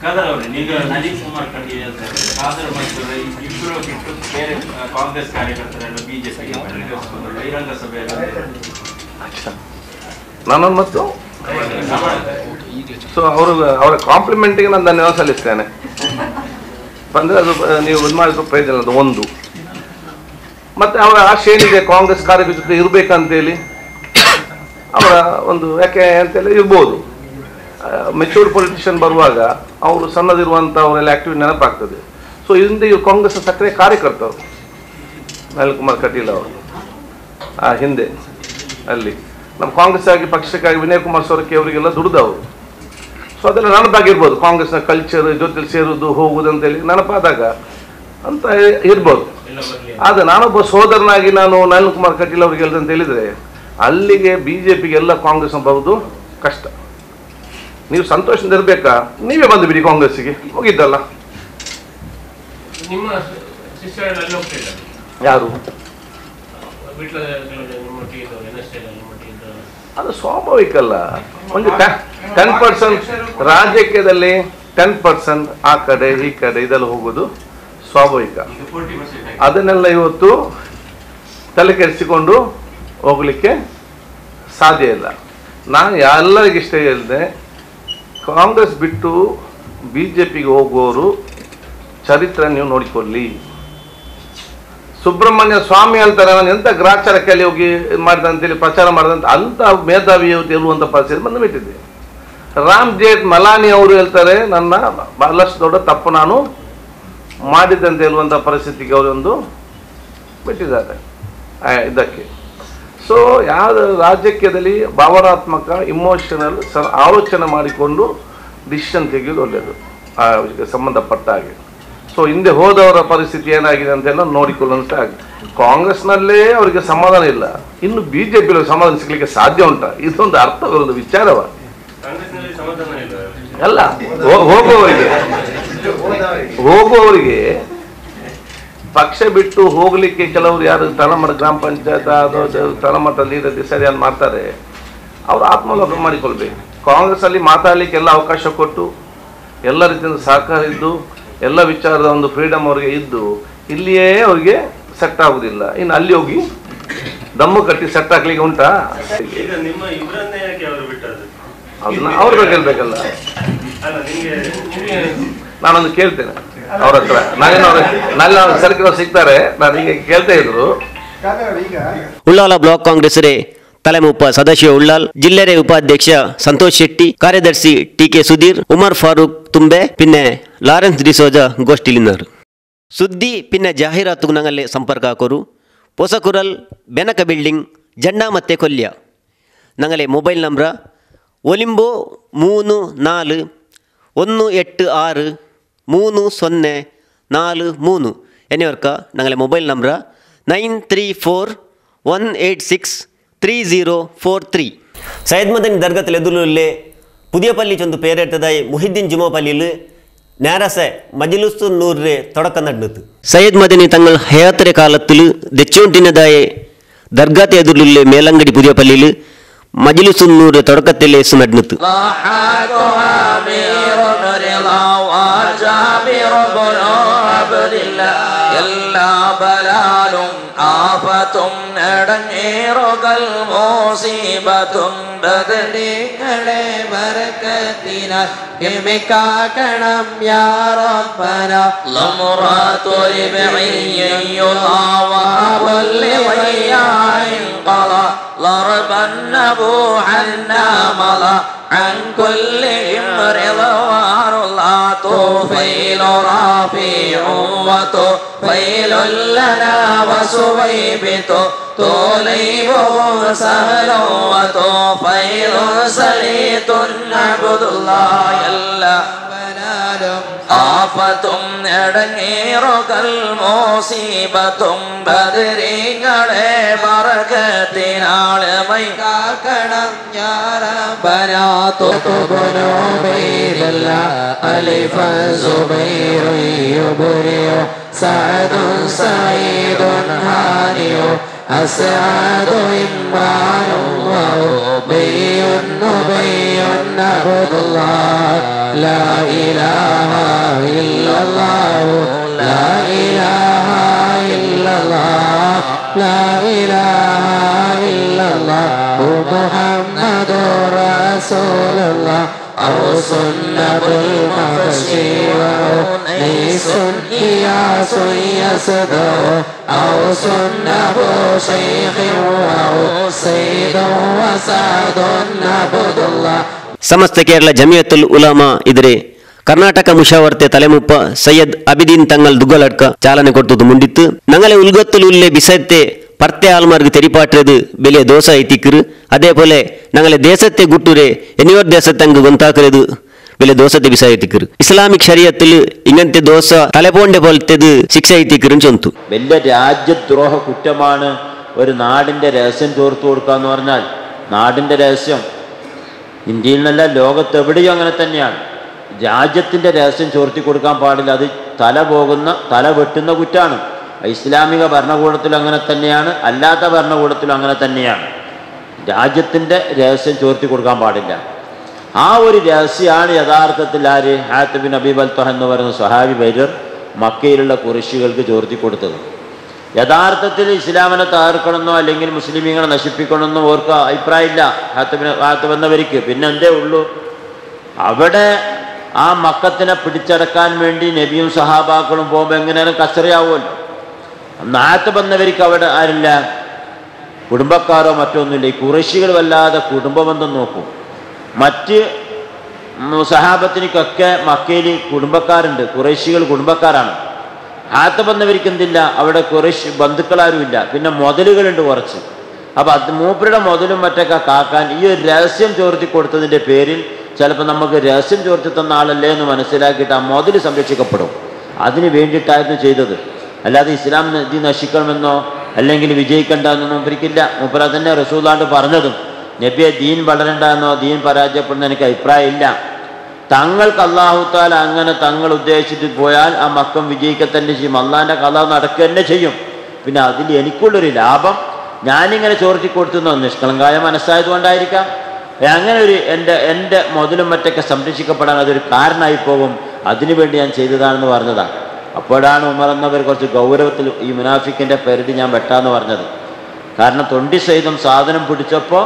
F: ಖಾದರ್ ಅವರೇ, ಈಗ ನಳಿನ್ ಕುಮಾರ್ ಕಟೀಲ್ ಹೇಳ್ತಾರೆ, ಖಾದರ್ ಮತ್ತು ಇಬ್ಬರು ಬಿಟ್ಟು ಬೇರೆ ಕಾಂಗ್ರೆಸ್ ಕಾರ್ಯಕರ್ತರೆಲ್ಲ ಬಿಜೆಪಿಗೆ ಬಹಿರಂಗ ಸಭೆಯಲ್ಲಿ
E: ನಾನು ಮತ್ತು ಸೊ ಅವರು ಅವರ ಕಾಂಪ್ಲಿಮೆಂಟಿಗೆ ನಾನು ಧನ್ಯವಾದ ಸಲ್ಲಿಸ್ತೇನೆ. ಬಂದರೆ ಅದು ನೀವು ಇದು ಮಾಡಿದ ಪ್ರಯೋಜನ ಅದು ಒಂದು. ಮತ್ತೆ ಅವರ ಆಶೆ ಏನಿದೆ ಕಾಂಗ್ರೆಸ್ ಕಾರ್ಯಕರ್ತರ ಜೊತೆ ಇರಬೇಕಂತೇಳಿ ಅವರ ಒಂದು ಯಾಕೆ ಅಂತೇಳಿ ಇರ್ಬೋದು. ಮೆಚೂರ್ಡ್ ಪೊಲಿಟಿಷಿಯನ್ ಬರುವಾಗ ಅವರು ಸಣ್ಣದಿರುವಂಥ ಅವರೆಲ್ಲ ಆ್ಯಕ್ಟಿವ್ ನೆನಪಾಗ್ತದೆ. ಸೊ ಇದರಿಂದ ಇವರು ಕಾಂಗ್ರೆಸ್ ಸಕ್ರಿಯ ಕಾರ್ಯಕರ್ತರು ನಳಿನ್ ಕುಮಾರ್ ಕಟೀಲ್ ಅವರು ಆ ಹಿಂದೆ ಅಲ್ಲಿ ನಮ್ಮ ಕಾಂಗ್ರೆಸ್ ಆಗಿ ಪಕ್ಷಕ್ಕಾಗಿ ವಿನಯ್ ಕುಮಾರ್ ಸೊರಕೆ ಅವರಿಗೆಲ್ಲ ದುಡಿದವರು. ಸೊ ಅದೆಲ್ಲ ನೆನಪಾಗಿರ್ಬೋದು, ಕಾಂಗ್ರೆಸ್ನ ಕಲ್ಚರ್ ಜೊತೆಲಿ ಸೇರೋದು ಹೋಗುವುದು ಅಂತೇಳಿ ನೆನಪಾದಾಗ ಅಂತ ಇರ್ಬೋದು. ಆದರೆ ನಾನೊಬ್ಬ ಸೋದರನಾಗಿ ನಾನು ನಳಿನ್ ಕುಮಾರ್ ಕಟೀಲ್ ಅವ್ರಿಗೆ ಅಂತ ಹೇಳಿದರೆ ಅಲ್ಲಿಗೆ ಬಿ ಜೆ ಪಿಗೆಲ್ಲ ಕಾಂಗ್ರೆಸ್ನ ಬರೋದು ಕಷ್ಟ. ನೀವು ಸಂತೋಷದಿಂದ ಇರಬೇಕಾ? ನೀವೇ ಬಂದು ಬಿಡಿ ಕಾಂಗ್ರೆಸ್ಸಿಗೆ, ಹೋಗಿದ್ದಲ್ಲ. ಯಾರು? ಅದು ಸ್ವಾಭಾವಿಕ ಅಲ್ಲ. ಒಂದು 10% ರಾಜಕೀಯದಲ್ಲಿ 10% ಆ ಕಡೆ ಈ ಕಡೆ ಇದೆಲ್ಲ ಹೋಗೋದು ಸ್ವಾಭಾವಿಕ. ಅದನ್ನೆಲ್ಲ ಇವತ್ತು ತಲೆ ಕೆಡಿಸಿಕೊಂಡು ಹೋಗಲಿಕ್ಕೆ ಸಾಧ್ಯ ಇಲ್ಲ. ನಾನು ಎಲ್ಲರಿಗಿಷ್ಟ ಹೇಳಿದೆ, ಕಾಂಗ್ರೆಸ್ ಬಿಟ್ಟು ಬಿ ಜೆ ಪಿಗೆ ಹೋಗುವವರು ಚರಿತ್ರೆ ನೀವು ನೋಡಿಕೊಳ್ಳಿ. ಸುಬ್ರಹ್ಮಣ್ಯ ಸ್ವಾಮಿ ಹೇಳ್ತಾರೆ, ನಾನು ಎಂಥ ಗ್ರಾಚಾರಕ್ಕೆ ಅಲ್ಲಿ ಹೋಗಿ ಮಾಡಿದ ಅಂತೇಳಿ ಪ್ರಚಾರ ಮಾಡಿದಂತ ಅಂಥ ಮೇಧಾವಿ ಇರುವಂಥ ಪರಿಸ್ಥಿತಿ ಬಂದು ಬಿಟ್ಟಿದೆ. ರಾಮ್ ಜೇಠ್ ಮಲಾನಿ ಅವರು ಹೇಳ್ತಾರೆ, ನನ್ನ ಬಹಳಷ್ಟು ದೊಡ್ಡ ತಪ್ಪು ನಾನು ಮಾಡಿದ್ದಂತ ಹೇಳುವಂಥ ಪರಿಸ್ಥಿತಿಗೆ ಅವರೊಂದು ಬಿಟ್ಟಿದ್ದಾರೆ ಇದಕ್ಕೆ. ಸೊ ಯಾವ ರಾಜಕೀಯದಲ್ಲಿ ಭಾವನಾತ್ಮಕ ಇಮೋಷನಲ್ ಆಲೋಚನೆ ಮಾಡಿಕೊಂಡು ಡಿಸಿಷನ್ ತೆಗೆಯೋದು ಒಳ್ಳೆಯದು ಸಂಬಂಧಪಟ್ಟ ಹಾಗೆ. ಸೊ ಹಿಂದೆ ಹೋದವರ ಪರಿಸ್ಥಿತಿ ಏನಾಗಿದೆ ಅಂತೆಲ್ಲ ನೋಡಿಕೊಳ್ಳುವಂತ ಆಗಿದೆ. ಕಾಂಗ್ರೆಸ್ನಲ್ಲೇ ಅವರಿಗೆ ಸಮಾಧಾನ ಇಲ್ಲ, ಇನ್ನು ಬಿ ಜೆ ಪಿಯಲ್ಲಿ ಸಮಾಧಾನ ಸಿಗಲಿಕ್ಕೆ ಸಾಧ್ಯ ಉಂಟಾ? ಇದೊಂದು ಅರ್ಥವಿರೋದು ವಿಚಾರವ ಅಲ್ಲ. ಹೋಗುವವರಿಗೆ ಪಕ್ಷ ಬಿಟ್ಟು ಹೋಗಲಿಕ್ಕೆ ಕೆಲವರು ಯಾರು ತಳಮಟ್ಟ ಗ್ರಾಮ ಪಂಚಾಯತ್ ತಳಮಟ್ಟ ಲೀಡರ್ ಡಿಸೈಡ್ ಏನು ಮಾಡ್ತಾರೆ, ಅವರು ಆತ್ಮಾವಲೋಕನ ಮಾಡಿಕೊಳ್ಬೇಕು. ಕಾಂಗ್ರೆಸ್ಸಲ್ಲಿ ಮಾತಾಡಲಿಕ್ಕೆ ಎಲ್ಲ ಅವಕಾಶ ಕೊಟ್ಟು ಎಲ್ಲ ರೀತಿಯಿಂದ ಸಹಕಾರ ಇದ್ದು ಎಲ್ಲ ವಿಚಾರದ ಒಂದು ಫ್ರೀಡಮ್ ಅವ್ರಿಗೆ ಇದ್ದು ಇಲ್ಲಿಯೇ ಅವ್ರಿಗೆ ಸೆಟ್ ಆಗುದಿಲ್ಲ. ಇನ್ನು ಅಲ್ಲಿ ಹೋಗಿ ದಮ್ಮು ಕಟ್ಟಿ ಸೆಟ್ ಹಾಕ್ಲಿಕ್ಕೆ ಉಂಟಾ? ಅದನ್ನ ಅವ್ರ ಬಗ್ಗೆ ಹೇಳ್ಬೇಕಲ್ಲ. ನಾನೊಂದು ಕೇಳ್ತೇನೆ ಅವ್ರ ಹತ್ರ, ನಾನೇನು ನನ್ನ ಸರ್ಕಲ್ ಸಿಗ್ತಾರೆ, ನಾನು ಈಗ ಕೇಳ್ತಾ ಇದ್ರು.
A: ಉಳ್ಳಾಲ ಬ್ಲಾಕ್ ಕಾಂಗ್ರೆಸ್ ರೇ ತಲೆಮುಪ್ಪ ಸದಾಶಿವ ಉಳ್ಳಾಲ್, ಜಿಲ್ಲೆರೆ ಉಪಾಧ್ಯಕ್ಷ ಸಂತೋಷ್ ಶೆಟ್ಟಿ, ಕಾರ್ಯದರ್ಶಿ ಟಿ ಕೆ ಸುಧೀರ್, ಉಮರ್ ಫಾರೂಕ್ ತುಂಬೆ, ಪಿನ್ನೆ ಲಾರೆನ್ಸ್ ಡಿಸೋಜಾ ಗೋಷ್ಠಿಲಿನಾರು. ಸುದ್ದಿ ಪಿನ್ನೆ ಜಾಹೀರಾತು ನಂಗಲ್ಲೇ ಸಂಪರ್ಕ ಹಾಕೋರು ಪೊಸಕುರಲ್ ಬೆನಕ ಬಿಲ್ಡಿಂಗ್ ಜಂಡ ಮತ್ತೆ ಕೊಲ್ಯ. ನಂಗಲೆ mobile number 9 3 4 1 8 6 3 0 4 3 ಎನ್ನಿವರ್ಕ. ನಂಗಲೆ mobile number 9 3 4 1 8 6 3 0 4 3. Syed Madani ದರ್ಗത്തിൽ ಎದುರುಲ್ಲೇ ಪುದಿಯಪಲ್ಲಿ ಚೊಂದು പേരെടുത്തതായി Muhiddin ജുമാ പള്ളിയിൽ ഞായറാഴ്ച മജ്ലിസു നൂറിലെ തുടക്കം നടന്നത്. സയ്യിദ് മദനി തങ്ങൾ ഹയാത്തര കാലത്തിൽ ദച്ചോണ്ടിനതായ ദർഗാത്തെ എതിരുള്ള മേലങ്കടി പുതിയ പള്ളിയിൽ ಮಜಿಲಿಸುನ್ನೂರ ತೊಡಕത്തിൽ ನಡ್ನಿತ್ತು.
G: عن كل رضوان الله طفيل رافع وطفيل لنا وسويبت طليبه سهل وطفيل سليت عبد الله يلا ആഫത്തും എടങ്ങേറുകൾ മുസീബത്തും ബദരീങ്ങളെ ബറക്കത്തിനാള് കാക്കണം
H: أسعد إمران وأبي نبي عبد الله لا إله إلا الله لا إله إلا الله لا إله إلا الله محمد رسول الله أوس المحشي وأنيس إياس يسدو أوس أبو شيخ وأسيد وسعد عبد الله.
A: ಸಮಸ್ತ ಕೇರಳ ಜಮಿಯತುಲ್ ಉಲಾಮಾ ಇದ್ರೆ ಕರ್ನಾಟಕ ಮುಷಾವರ್ತೆ ತಲೆಮುಪ್ಪ ಸೈಯದ್ ಅಬಿದೀನ್ ತಂಗಲ್ ದುಗ್ಗಲಡ್ಕ ಚಾಲನೆ ಕೊಡ್ತದ್ದು ಮುಂಡಿತ್ತು. ನಂಗಲೆ ಉಲ್ಗತ್ತಲು ಉಲ್ಲೆ ಬಿಸತ್ತೆ ಪರ್ತೆ ಆಲ್ಮಾರ್ಗ್ ತೆರಿಪಾಟ್ರದು ಬೆಲೆ ದೋಸ ಐತಿಕ್ಕರು. ಅದೇ ಪೋಲೆ ನಂಗಲೆ ದೇಶತ್ತೆ ಗುಟ್ಟುರೆ ಎನಿಯೋರ್ ದೇಶತ್ತಂಗ್ ಗೊಂತಾಕರದು ಬೆಲೆ ದೋಸತೆ ಬಿಸಾಯ್ತಿಕ್ಕರು. ಇಸ್ಲಾಮಿಕ್ ಶರಿಯತ್ತಲು ಇಂಗಂತೆ ದೋಸ ತಲೆಪೋಂಡೆ പോലത്തേത് ശിക്ഷ ಐತಿಕ್ಕರು ചൊന്തു.
I: വലിയ രാജ്യദ്രോഹ കുറ്റമാണ് ഒരു നാടിൻ്റെ രഹസ്യം ചോർത്തു കൊടുക്കുക എന്ന് പറഞ്ഞാൽ. നാടിൻ്റെ രഹസ്യം ഇന്ത്യയിൽ നിന്നല്ല, ലോകത്തെവിടെയും അങ്ങനെ തന്നെയാണ്. രാജ്യത്തിൻ്റെ രഹസ്യം ചോർത്തി കൊടുക്കാൻ പാടില്ല. അത് തല പോകുന്ന, തല വെട്ടുന്ന കുറ്റമാണ്. ഇസ്ലാമിക ഭരണകൂടത്തിലും അങ്ങനെ തന്നെയാണ്, അല്ലാത്ത ഭരണകൂടത്തിലും അങ്ങനെ തന്നെയാണ്. രാജ്യത്തിൻ്റെ രഹസ്യം ചോർത്തി കൊടുക്കാൻ പാടില്ല. ആ ഒരു രഹസ്യമാണ് യഥാർത്ഥത്തിൽ ആര് ഹാത്തിബ് ബിൻ അബീ ബൽത്തഹ എന്ന് പറയുന്ന സ്വഹാബി വര്യർ മക്കയിലുള്ള ഖുറൈശികൾക്ക് ചോർത്തി കൊടുത്തത്. യഥാർത്ഥത്തിൽ ഇസ്ലാമിനെ തകർക്കണമെന്നോ അല്ലെങ്കിൽ മുസ്ലിമീങ്ങളെ നശിപ്പിക്കണമെന്നോ ഓർക്ക് അഭിപ്രായമില്ല ഹാത്തിബ് എന്നവർക്ക്. പിന്നെ എന്തേ ഉള്ളൂ, അവിടെ ആ മക്കത്തിനെ പിടിച്ചടക്കാൻ വേണ്ടി നബിയും സഹാബാക്കളും പോകുമ്പോൾ എങ്ങനെയാലും കച്ചറയാവുമല്ലോ. ഹാത്തിബ് എന്നവർക്ക് അവിടെ ആരില്ല, കുടുംബക്കാരോ മറ്റൊന്നുമില്ല. ഈ ഖുറൈശികൾ വല്ലാതെ കുടുംബബന്ധം നോക്കും. മറ്റ് സഹാബത്തിനൊക്കെ മക്കയിൽ കുടുംബക്കാരുണ്ട്, ഖുറൈശികൾ കുടുംബക്കാരാണ്. ഹാത്തിബ് എന്നവർക്ക് എന്തില്ല, അവിടെ ഖുറൈശ് ബന്ധുക്കളാരുമില്ല. പിന്നെ മുതലുകളുണ്ട് കുറച്ച്. അപ്പം അത് മൂപ്പരുടെ മുതലും മറ്റൊക്കെ കാക്കാൻ ഈ ഒരു രഹസ്യം ചോർത്തി കൊടുത്തതിൻ്റെ പേരിൽ ചിലപ്പോൾ നമുക്ക് രഹസ്യം ചോർത്തി തന്ന ആളല്ലേ എന്ന് മനസ്സിലാക്കിയിട്ട് ആ മുതൽ സംരക്ഷിക്കപ്പെടും. അതിന് വേണ്ടിയിട്ടായിരുന്നു ചെയ്തത്. അല്ലാതെ ഇസ്ലാം ഇത് നശിക്കണമെന്നോ അല്ലെങ്കിൽ വിജയിക്കണ്ടെന്നോ മൂപ്പരിക്കില്ല. മൂപ്പര തന്നെ റസൂലുള്ളാഹി പറഞ്ഞതും നബിയെ ദീൻ വളരണ്ടെന്നോ ദീൻ പരാജയപ്പെടുന്ന എനിക്ക് അഭിപ്രായമില്ല. തങ്ങൾക്ക് അല്ലാഹു തആല അങ്ങനെ തങ്ങൾ ഉദ്ദേശിച്ചിട്ട് പോയാൽ ആ മക്കം വിജയിക്കുക തന്നെ ചെയ്യും, അള്ളാഹിൻ്റെ കഥ നടക്കുക തന്നെ ചെയ്യും. പിന്നെ അതിൽ എനിക്കുള്ളൊരു ലാഭം ഞാനിങ്ങനെ ചോർത്തി കൊടുത്തുന്നോ നിഷ്കളങ്കായ മനസ്സായതുകൊണ്ടായിരിക്കാം. അങ്ങനെ ഒരു എൻ്റെ എൻ്റെ മുതലും മറ്റൊക്കെ സംരക്ഷിക്കപ്പെടാൻ അതൊരു കാരണമായി പോകും, അതിനുവേണ്ടി ഞാൻ ചെയ്തതാണെന്ന് പറഞ്ഞതാണ്. അപ്പോഴാണ് ഉമർ എന്നവർ കുറച്ച് ഗൗരവത്തിൽ ഈ മുനാഫിക്കിൻ്റെ പരിധി ഞാൻ വെട്ടാന്ന് പറഞ്ഞത്. കാരണം തൊണ്ടി സഹിതം സാധനം പിടിച്ചപ്പോൾ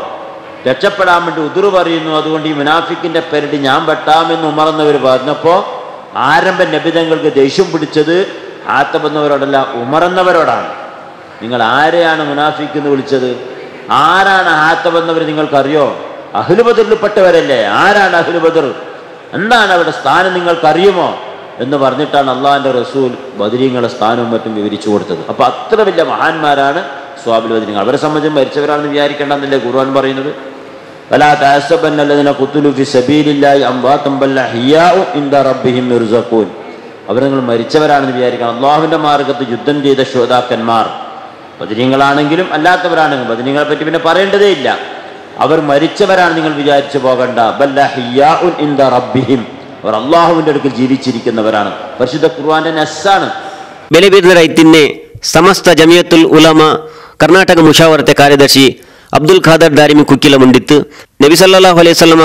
I: രക്ഷപ്പെടാൻ വേണ്ടി ഉതിർ പറയുന്നു, അതുകൊണ്ട് ഈ മുനാഫിക്കിൻ്റെ പരിധി ഞാൻ വെട്ടാമെന്ന് ഉമർ എന്നവർ പറഞ്ഞപ്പോൾ ആരംഭ നബിതങ്ങൾക്ക് ദേഷ്യം പിടിച്ചത് ഹാത്തിബ് എന്നവരോടല്ല, ഉമർ എന്നവരോടാണ്. നിങ്ങൾ ആരെയാണ് മുനാഫിക്ക് എന്ന് വിളിച്ചത്? ആരാണ് ഹാത്തിബ് എന്നവർ നിങ്ങൾക്കറിയോ? അഹ്ലുബദറിൽപ്പെട്ടവരല്ലേ? ആരാണ് അഹ്ലുബദർ? എന്താണ് അവരുടെ സ്ഥാനം നിങ്ങൾക്കറിയുമോ എന്ന് പറഞ്ഞിട്ടാണ് അള്ളാഹിൻ്റെ റസൂൽ ബദരീങ്ങളുടെ സ്ഥാനവും മറ്റും വിവരിച്ചു കൊടുത്തത്. അപ്പോൾ അത്ര വലിയ മഹാന്മാരാണ് സ്വാബിൽ ബദരീങ്ങൾ. അവരെ സംബന്ധിച്ച് മരിച്ചവരാണെന്ന് വിചാരിക്കേണ്ടെന്നല്ലേ ഖുർആൻ പറയുന്നത്? വലാ തഹസബന്നല്ലദീന ഖുതുലു ഫി സബീലില്ലാഹി അംവാതൻ ബൽ അഹ്യാഉ ഇൻദ റബ്ബിഹിം യുർസഖൂൻ. അവർ നിങ്ങൾ മരിച്ചവരാണെന്ന് വിചാരിക്കണം. അള്ളാഹുവിൻ്റെ മാർഗത്തിൽ യുദ്ധം ചെയ്ത ശോതാക്കന്മാർ ബദരീങ്ങളാണെങ്കിലും അല്ലാത്തവരാണെങ്കിലും, ബദരീങ്ങളെ പറ്റി പിന്നെ പറയേണ്ടതേ ഇല്ല, അവർ മരിച്ചവരാണ് നിങ്ങൾ വിചാരിച്ചു പോകണ്ട. ബൽ അഹ്യാഉ ഇൻദ റബ്ബിഹിം, അവർ അള്ളാഹുവിൻ്റെ അടുക്കൽ ജീവിച്ചിരിക്കുന്നവരാണ്. പരിശുദ്ധ ഖുർആന്റെ നസ്സാണ്.
A: ಬೆಲೆಬೀರ್ದ ರೈತಿನ್ನೆ ಸಮಸ್ತ ಜಮಿಯತುಲ್ ಉಲಮಾ ಕರ್ನಾಟಕ ಮುಷಾವರತೆ ಕಾರ್ಯದರ್ಶಿ Abdul Khader Darimi Kukkila ಮುಂಡಿತ್ತು. നബി സല്ലല്ലാഹു അലൈഹി വസല്ലമ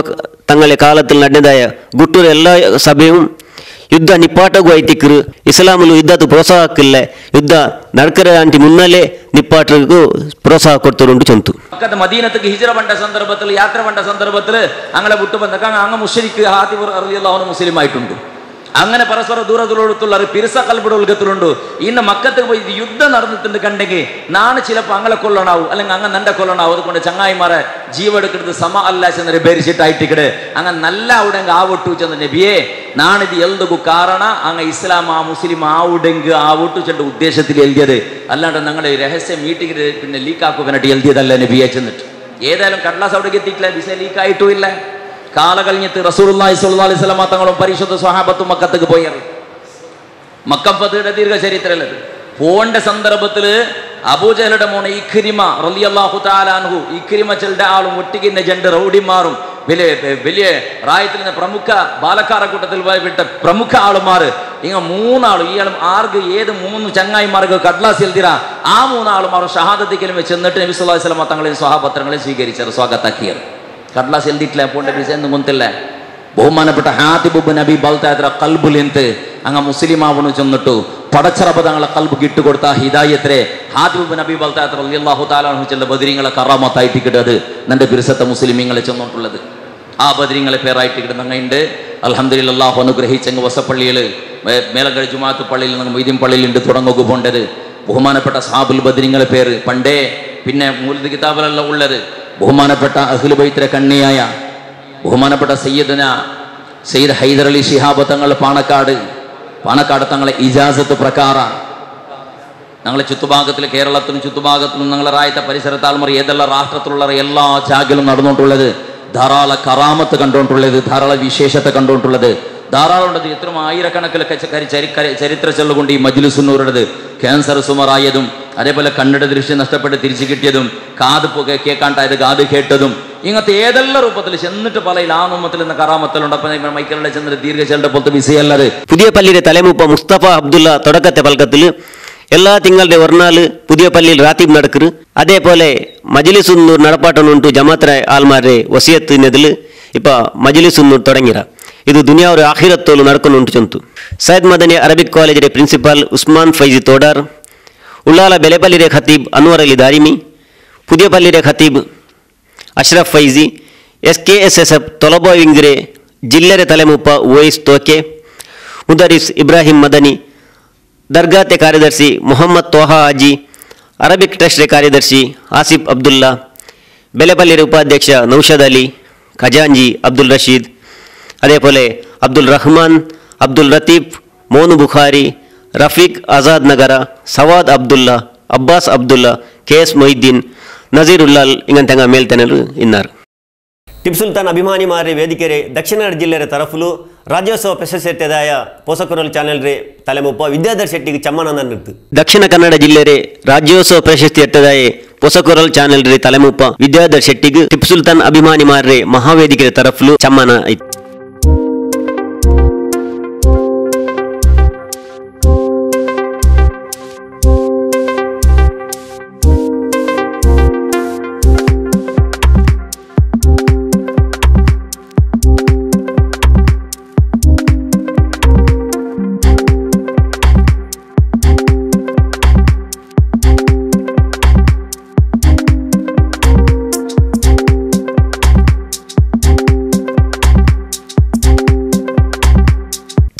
A: തങ്ങളെ കാലത്തിൽ നടന്നതായ ഗുട്ടൂർ എല്ലാ സഭയും ಯುದ್ಧ ನಿಪ್ಪಾಟಗೂ ಐತಿಕ್ಕರು ಇಸ್ಲಾಮಲು ಯುದ್ಧದ ಪ್ರೋತ್ಸಾಹಕ್ಕಿಲ್ಲ ಯುದ್ಧ ನಡ್ಕರ ಅಂಟಿ ಮುನ್ನಲೇ ನಿಪ್ಪಾಟಗೂ ಪ್ರೋತ್ಸಾಹ ಕೊಡ್ತರುಂಟು ಚೊಂತು.
G: ಮಕ್ಕದ ಮದೀನத்துக்கு ஹிஜ்ர பண்ண சந்தர்ப்பத்தில் யாத்திரை பண்ண சந்தர்ப்பத்தில் அங்களை விட்டு வந்தாங்க. அங்க முஷ்ரிக் ഹാതിബ് റളിയല്ലാഹു അൻഹു മുസ്ലിം ആയിട്ടുണ്ട്. അങ്ങനെ പരസ്പര ദൂരത്തിലുള്ള പിരിസ കൽപ്പിട ഇന്ന് മക്കത്ത് പോയി യുദ്ധം നടന്നിട്ടുണ്ട് കണ്ടെങ്കിൽ നാണ് ചിലപ്പോൾ അങ്ങളെ കൊല്ലണാവും അല്ലെങ്കിൽ അങ്ങ് നന്റെ കൊല്ലണാവും. അതുകൊണ്ട് ചങ്ങായിമാരെ ജീവെടുക്കുന്നത് സമ അല്ല ചെന്നൊരു ബേരിച്ചിട്ടായിട്ടിക്കട് അങ്ങ് നല്ല അവിടെ ആവട്ടു ചെന്ന നബിയെ നാണിത് എൽതുകു കാരണ അങ്ങ് ഇസ്ലാം ആ മുസ്ലിം ആവുടെങ്ക് ആവട്ടു ചെണ്ട ഉദ്ദേശത്തിൽ എഴുതിയത് അല്ലാണ്ട് ഞങ്ങൾ രഹസ്യ മീറ്റിംഗിൽ പിന്നെ ലീക്കാക്കുവാനായിട്ട് എഴുതിയതല്ല നബിയെ ചെന്നിട്ട്. ഏതായാലും കടലാസ് അവിടേക്ക് എത്തിയിട്ടില്ല, വിസ ലീക്കായിട്ടും ഇല്ല. കാല കഴിഞ്ഞിട്ട് റസൂലുള്ളാഹി സ്വല്ലല്ലാഹു അലൈഹി വസല്ലം തങ്ങളും പരിശുദ്ധ സ്വഹാബത്തും മക്കത്തേക്ക് പോയി. മക്കം ഫത്ഹയുടെ ദീർഘചരിത്രമല്ലത്. പോണ്ട സന്ദർഭത്തിൽ അബൂജഹലുടെ മോനെ ഇഖ്രിമ റളിയല്ലാഹു തആല അൻഹു, ഇഖ്രിമ ചെല്ലുടെ ആളും ഒട്ടിക്കുന്ന ജണ്ട് റൗഡിമാറും വലിയ വലിയ റായത്തിൽ നിന്ന് പ്രമുഖ ബാലക്കാര കൂട്ടത്തിൽ വിട്ട പ്രമുഖ ആളുമാർ ഇങ്ങ മൂന്നാളും ഇയാളും ആർക്ക് ഏത് മൂന്ന് ചങ്ങായിമാർക്ക് കട്ലാസ് എഴുതിരാ ആ മൂന്നാളുമാരും ഷഹാദത്തിക്കലും ചെന്നിട്ട് നബി സല്ലല്ലാഹു അലൈഹി വസല്ലം തങ്ങളെയും സ്വഹാബത്രങ്ങളെയും സ്വീകരിച്ചത് സ്വാഗതാക്കിയത്. കടലാസ് എഴുതിയിട്ടില്ല, പോണ്ട വിസ ഒന്നും കൊന്നില്ല. ബഹുമാനപ്പെട്ട ഹാതിബ് ഇബ്നു അബി ബൽതാഅ ഖൽബുൽ അങ്ങ് മുസ്ലിം ആവണു ചെന്നിട്ടു പടച്ചറബ് തങ്ങളെ ഖൽബ് കിട്ടുകൊടുത്ത ഹിദായത്തിലെ ഹാതിബ് ഇബ്നു അബി ബൽതാഅ റളിയല്ലാഹു തആല അൻഹു ചെല്ല ബദരീങ്ങളെ കറാമത്തായിട്ട് കിട്ടത് നന്റെ പിരിസത്തെ മുസ്ലിമീങ്ങളെ ചെന്നിട്ടുള്ളത്. ആ ബദരീങ്ങളെ പേരായിട്ട് കിട്ടുന്ന അങ്ങയുണ്ട്. അൽഹംദുലില്ലാഹ് അല്ലാഹു അനുഗ്രഹിച്ചങ്ങ് വസപ്പള്ളിയിൽ മേലങ്കഴ ജുമാഅത്ത് പള്ളിയിൽ നിന്ന് മൊയ്തീൻ പള്ളിയിലുണ്ട് തുടങ്ങുക പോണ്ടത്. ബഹുമാനപ്പെട്ട സാബുൽ ബദരീങ്ങളെ പേര് പണ്ടേ പിന്നെ മൂലത് കിതാബിലല്ല ഉള്ളത്. ബഹുമാനപ്പെട്ട അഹ്ലു ബൈത്തിലെ കണ്ണിയായ ബഹുമാനപ്പെട്ട സയ്യിദുന സയ്യിദ് ഹൈദർ അലി ശിഹാബ് തങ്ങൾ പാണക്കാട് പാണക്കാട് തങ്ങളെ ഇജാസത്ത് പ്രകാര ഞങ്ങളെ ചുറ്റുഭാഗത്തിൽ കേരളത്തിനും ചുറ്റുഭാഗത്തിനും ഞങ്ങളെ റായത്തെ പരിസരത്താൽമറി ഏതെല്ലാം രാഷ്ട്രത്തിലുള്ള എല്ലാ ജാഗിലും നടന്നുകൊണ്ടുള്ളത് ധാരാളം കറാമത്ത് കണ്ടുകൊണ്ടുള്ളത്, ധാരാളം വിശേഷത്തെ കണ്ടുകൊണ്ടുള്ളത്, ധാരാളം ഉണ്ടത്. എത്രയും ആയിരക്കണക്കിലൊക്കെ ചരിത്ര ചെല്ലുകൊണ്ട് ഈ മജ്ലിസുന്നൂറുടേത് ക്യാൻസർ സുമറായതും അതേപോലെ കണ്ണിടെ ദൃശ്യം നഷ്ടപ്പെട്ട് തിരിച്ചു കിട്ടിയതും കാത് കേൾക്കാണ്ടായത് കാത് കേട്ടതും ഇങ്ങനത്തെ ഏതെല്ലാം രൂപത്തിൽ ചെന്നിട്ട് പല ആ നമ്മത്തിൽ നിന്ന് കറാമത്തലുണ്ട്. അപ്പം മൈക്കലുടെ ചെന്നിട്ട് ദീർഘശേലിന്റെ പുറത്ത് വിസയല്ലത്.
A: പുതിയ പള്ളിയുടെ തലമുപ്പ മുസ്തഫ അബ്ദുള്ള തുടക്കത്തെ പൽക്കത്തിൽ എല്ലാ തിങ്കളുടെ ഒർനാല് പുതിയ പള്ളിയിൽ റാത്തീബ് നടക്കರು. അതേപോലെ മജ്ലിസുന്നൂർ നടപ്പാട്ടനുണ്ടു ജമാഅത്ത് ആൾമാരെ വസിയത്തിനെതിൽ ഇപ്പ മജ്ലിസുന്നൂർ തുടങ്ങിര. ഇത് ദുനിയാവ് ആഖിറത്തോಲು നടക്കുന്നുണ്ട് ചൊന്തു. സയ്യിദ് മദനി അറബിക് കോളേജിലെ പ്രിൻസിപ്പാൾ ഉസ്മാൻ ഫൈസി തോടാർ, ഉള്ളാല ബെലെപ്പള്ളിയിലെ ഖത്തീബ് അൻവർ അലി ദാരിമി, പുതിയ പള്ളിയിലെ ഖത്തീബ് Ashraf Faizy, S K S S F Tholaba വിംഗിരെ ജില്ലരെ തലമുപ്പ Uvais തോക്കെ, മുദരിസ് Ibrahim Madani, ദർഗാത്തെ ಕಾರ್ಯದರ್ಶಿ ಮೊಹಮ್ಮದ್ ತೋಹಾ ಹಾಜಿ, ಅರಬಿಕ್ ಟ್ರಸ್ಟ್ ಕಾರ್ಯದರ್ಶಿ ಆಸಿಫ್ ಅಬ್ದುಲ್ಲಾ, ಬೆಲೆಪಳ್ಳಿ ಉಪಾಧ್ಯಕ್ಷ ನೌಷದ್ ಅಲಿ, ಖಜಾಂಜಿ ಅಬ್ದುಲ್ ರಶೀದ್, അതേപോലെ അബ്ദുൽ റഹ്മാൻ, അബ്ദുൽ ലത്തീഫ്, മോനു ബുഖാരി, റഫീഖ് ആസാദ് നഗര, Savad Abdulla, Abbas Abdulla, K S Moideen, Naseer Ullal ഇങ്ങനത്തെ മേൽത്തനರು ಇನ್ನಾರು. ಟಿಪ್ಪು ಸುಲ್ತಾನ್ ಅಭಿಮಾನಿಮಾರೆ ವೇದಿಕೆರೆ ದಕ್ಷಿಣ ಕನ್ನಡ ಜಿಲ್ಲೆಯ ತರಫುಲು ರಾಜ್ಯೋತ್ಸವ ಪ್ರಶಸ್ತಿ ಪೋಷಕರಲ್ ಚಾನೆಲ್ ರೇ ತಲೆಮುಪ್ಪ ವಿದ್ಯಾಧರ್ ಶೆಟ್ಟಿಗೆ ಚಮ್ಮನ ನಿರ್ತು. ದಕ್ಷಿಣ ಕನ್ನಡ ಜಿಲ್ಲೆರೆ ರಾಜ್ಯೋತ್ಸವ ಪ್ರಶಸ್ತಿ ಎತ್ತದಾಯ ಪೋಷಕರಲ್ ಚಾನೆಲ್ ರೇ ತಲೆಮುಪ್ಪ ವಿದ್ಯಾಧರ್ ಶೆಟ್ಟಿಗೆ ಟಿಪ್ಪು ಸುಲ್ತಾನ್ ಅಭಿಮಾನಿಮಾರೆ ಮಹಾವೇದಿಕೆರೆ ತರಫುಲು ಚಮ್ಮನ ಐತು.